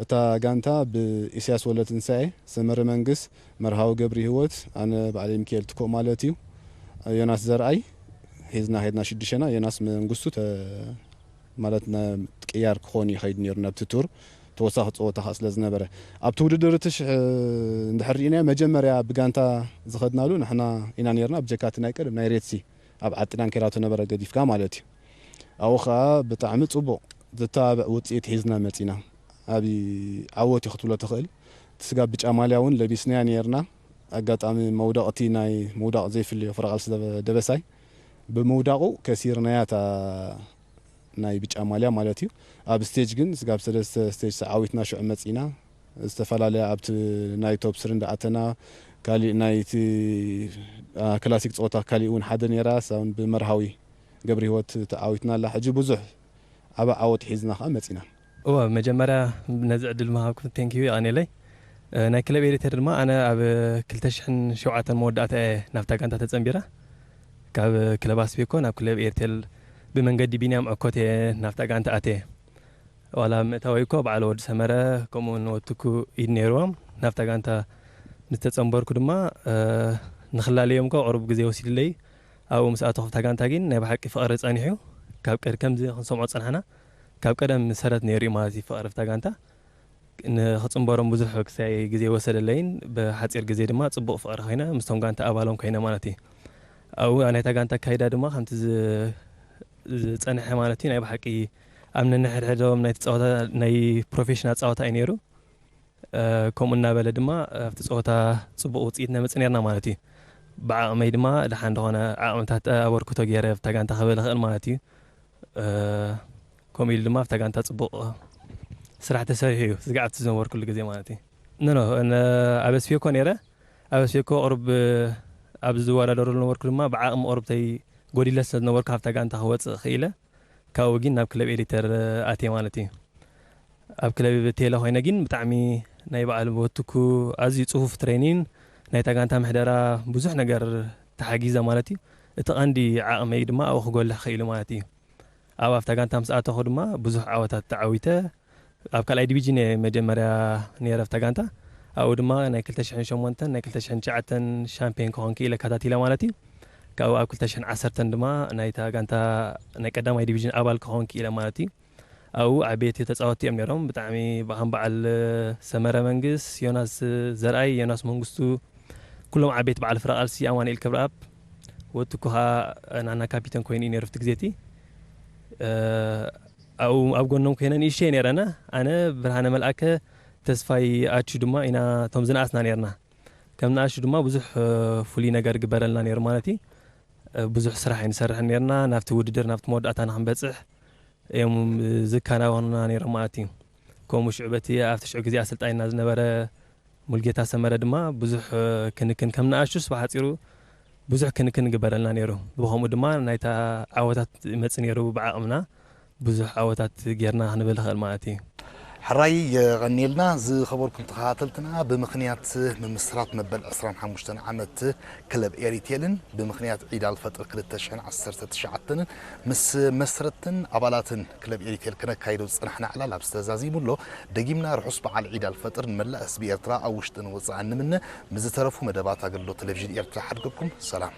እታ ጋንታ ብኢሳያስ ወለትንሳኤ፣ ሰመረ መንግስ፣ መርሃዊ ገብሪ ህይወት፣ ኣነ ባዕለይ ሚካኤል ትኩእ ማለት እዩ። ዮናስ ዘርኣይ ሒዝና ኸድና ሽዱሽተና፣ ዮናስ መንግስቱ ተ-፣ ማለት ነ-፣ ቅያር ክኾን ይኸይድ ነይሩ ነብቲ ቱር፣ ተወሳኺ ጸወታ ኸኣ ስለ ዝነበረ። ኣብቲ ውድድር እቲ ሽሕ እንድሕር ርኢናዮ፣ መጀመርያ ብጋንታ ዝኸድናሉ ንሕና ኢና ነይርና፣ ብጀካ እቲ ናይ ቀደም ናይ ሬድሲ ኣብ ዓድና እንኬዳቶ ነበረ ገዲፍካ ማለት እዩ። ኣብኡ ኸኣ ብጣዕሚ ጽቡቕ ዝተባብዕ ውጽኢት ሒዝና መጺና። ዓቢ ዓወት እዩ ክትብሎ ትኽእል። እቲ ስጋብ ብጫ ማልያ እውን ለቢስናያ ነይርና። ኣጋጣሚ መውደቕቲ ናይ ምውዳቕ ዘይፍልዮ ፍረቓልሲ ደበሳይ ብምውዳቑ ከሲርናያ እታ ናይ ብጫ ማልያ ማለት እዩ። ኣብ ስቴጅ ግን ስጋብ ሰለስተ ስቴጅ ተዓዊትና ሽዑ መጺና ዝተፈላለያ ኣብቲ ናይ ቶፕ ስሪ እንዳኣተና ካሊእ ናይቲ ክላሲክ ፀወታ ካሊእ እውን ሓደ ነይራ ሳውን ብመርሃዊ ገብረ ህይወት ተዓዊትና ኣላ። ሕጂ ብዙሕ ዓበ ዓወት ሒዝና ከዓ መጺና። እወ መጀመርያ ነዚ ዕድል ምሃብኩም ቴንኪዩ የቐኔለይ። ናይ ክለብ ኤሪተር ድማ ኣነ ኣብ ክልተ ሽሕን ሸውዓተን መወዳእታ እየ ናብታ ጋንታ ተጸንቢረ። ካብ ክለብ ኣስቤኮ ናብ ክለብ ኤርቴል ብመንገዲ ቢንያም ዕኮት እየ ናብታ ጋንታ ኣትየ። ዋላ ምእታወይ እኮ በዓል ወዲ ሰመረ ከምኡ እውን ወትኩ ኢድ ነይርዎም። ናብታ ጋንታ ምስ ተጸንበርኩ ድማ ንክላለዮም እኮ ቅሩብ ግዜ ወሲድለይ። ኣብኡ ምስ ኣተኹ ኣብታ ጋንታ ግን ናይ ብሓቂ ፍቕሪ ጸኒሑ ካብ ቀድ ከምዚ ክንሰምዖ ጸናሕና ካብ ቀደም ሰረት ነይሩ እዩ ማለት እዩ ፍቕሪ ኣብታ ጋንታ። ንኽጽንበሮም ብዙሕ ክሳይ ግዜ ወሰደለይን ብሓጺር ግዜ ድማ ጽቡቕ ፍቕሪ ኮይነ ምስቶም ጋንታ ኣባሎም ኮይነ ማለት እዩ። ኣብኡ ናይታ ጋንታ ኣካይዳ ድማ ከምቲ ዝጸንሐ ማለት እዩ ናይ ብሓቂ ኣብ ነንሕድሕዶም ናይ ተጻወታ ናይ ፕሮፌሽናል ጸወታ እዩ ነይሩ። ከምኡ እናበለ ድማ ኣብቲ ጸወታ ጽቡቕ ውጽኢት ነመጽእ ነርና ማለት እዩ። ብዓቕመይ ድማ ደሓን ዝኾነ ዓቕምታት ኣበርክቶ ገይረ ኣብታ ጋንታ ክብል እኽእል ማለት እዩ። ከምኡ ኢሉ ድማ ኣብታ ጋንታ ጽቡቕ ስራሕ ተሰሪሑ እዩ ዝግዓብቲ ዝነበርኩሉ ግዜ ማለት እዩ። ኖ ኖ ኣብ ኣስፌኮ ነይረ። ኣብ ኣስፌኮ ቅሩብ ኣብ ዝወዳደሩ ዝነበርኩ ድማ ብዓቕሚ ቅሩብተይ ጎዲለ ስለ ዝነበርኩ ካብታ ጋንታ ክወፅእ ክኢለ። ካብኡ ግን ናብ ክለብ ኤሊተር ኣትየ ማለት እዩ። ኣብ ክለብ ቴለ ኮይነ ግን ብጣዕሚ ናይ በዓል ቦትኩ ኣዝዩ ፅፉፍ ትሬኒን ናይታ ጋንታ ምሕደራ ብዙሕ ነገር ተሓጊዘ ማለት እዩ። እቲ ቀንዲ ዓቕመይ ድማ ኣብኡ ክጎልሕ ክኢሉ ማለት እዩ። ኣብ ኣብታ ጋንታ ምስ ኣተኹ ድማ ብዙሕ ዓወታት ተዓዊተ ኣብ ካልኣይ ዲቪዥን እየ መጀመርያ ነይረ ኣብታ ጋንታ። ኣብኡ ድማ ናይ ክልተ ሽሕን ሸሞንተን ናይ ክልተ ሽሕን ትሽዓተን ሻምፒዮን ክኾን ክኢለ ከታቲለ ማለት እዩ። ካብኡ ኣብ ክልተ ሽሕን ዓሰርተን ድማ ናይታ ጋንታ ናይ ቀዳማይ ዲቪዥን ኣባል ክኾን ክኢለ ማለት እዩ። ኣብኡ ዓበይቲ ተጻወትቲ እዮም ነይሮም ብጣዕሚ ከም በዓል ሰመረ መንግስ፣ ዮናስ ዘርኣይ፣ ዮናስ መንግስቱ፣ ኩሎም ዓበይቲ በዓል ፍረ ቃልሲ ኣማኑኤል ክብረኣብ ወትኩ ከዓ ናና ካፒተን ኮይኑ እዩ ነይሩ ኣብቲ ግዜ እቲ። ኣብኡ ኣብ ጎኖም ኮይነ ንእሽተይ ነይረና ኣነ ብርሃነ መልኣከ ተስፋይ ኣቹ ድማ ኢና እቶም ዝነኣስና ነይርና። ከም ንኣሹ ድማ ብዙሕ ፍሉይ ነገር ግበረልና ነይሩ ማለት እዩ። ብዙሕ ስራሕ ኣይንሰርሕን ነይርና ናብቲ ውድድር ናብቲ መወዳእታ ንክንበፅሕ እዮም ዝከናወኑና ነይሮም ማለት እዩ። ከምኡ ሽዑ በቲ ኣብቲ ሽዑ ግዜ ኣሰልጣይና ዝነበረ ሙልጌታ ሰመረ ድማ ብዙሕ ክንክን ከም ንኣሹስ ብሓፂሩ ብዙሕ ክንክን ግበረልና ነይሩ። ብከምኡ ድማ ናይታ ዓወታት መፅ ነይሩ ብዓቕምና ብዙሕ ዓወታት ጌርና ክንብል ንኽእል ማለት እዩ። ሕራይ የቐንየልና። ዝኸበርኩም ተኸታተልትና ብምኽንያት ምምስራት መበል ዕስራን ሓሙሽተን ዓመት ክለብ ኤሪቴልን ብምኽንያት ዒድ ኣልፈጥር ክልተ ሽሕን ዓሰርተ ትሽዓተን ምስ መስረትን ኣባላትን ክለብ ኤሪቴል ክነካይዶ ዝጸናሕና ዕላል ኣብዚ ተዛዚሙ ኣሎ። ደጊምና ርሑስ በዓል ዒድ ኣልፈጥር ንመላእ ህዝቢ ኤርትራ ኣብ ውሽጥን ወጻእን ንምነ። ምስ ዝተረፉ መደባት ኣገልግሎት ቴሌቪዥን ኤርትራ ሓድገኩም ሰላም።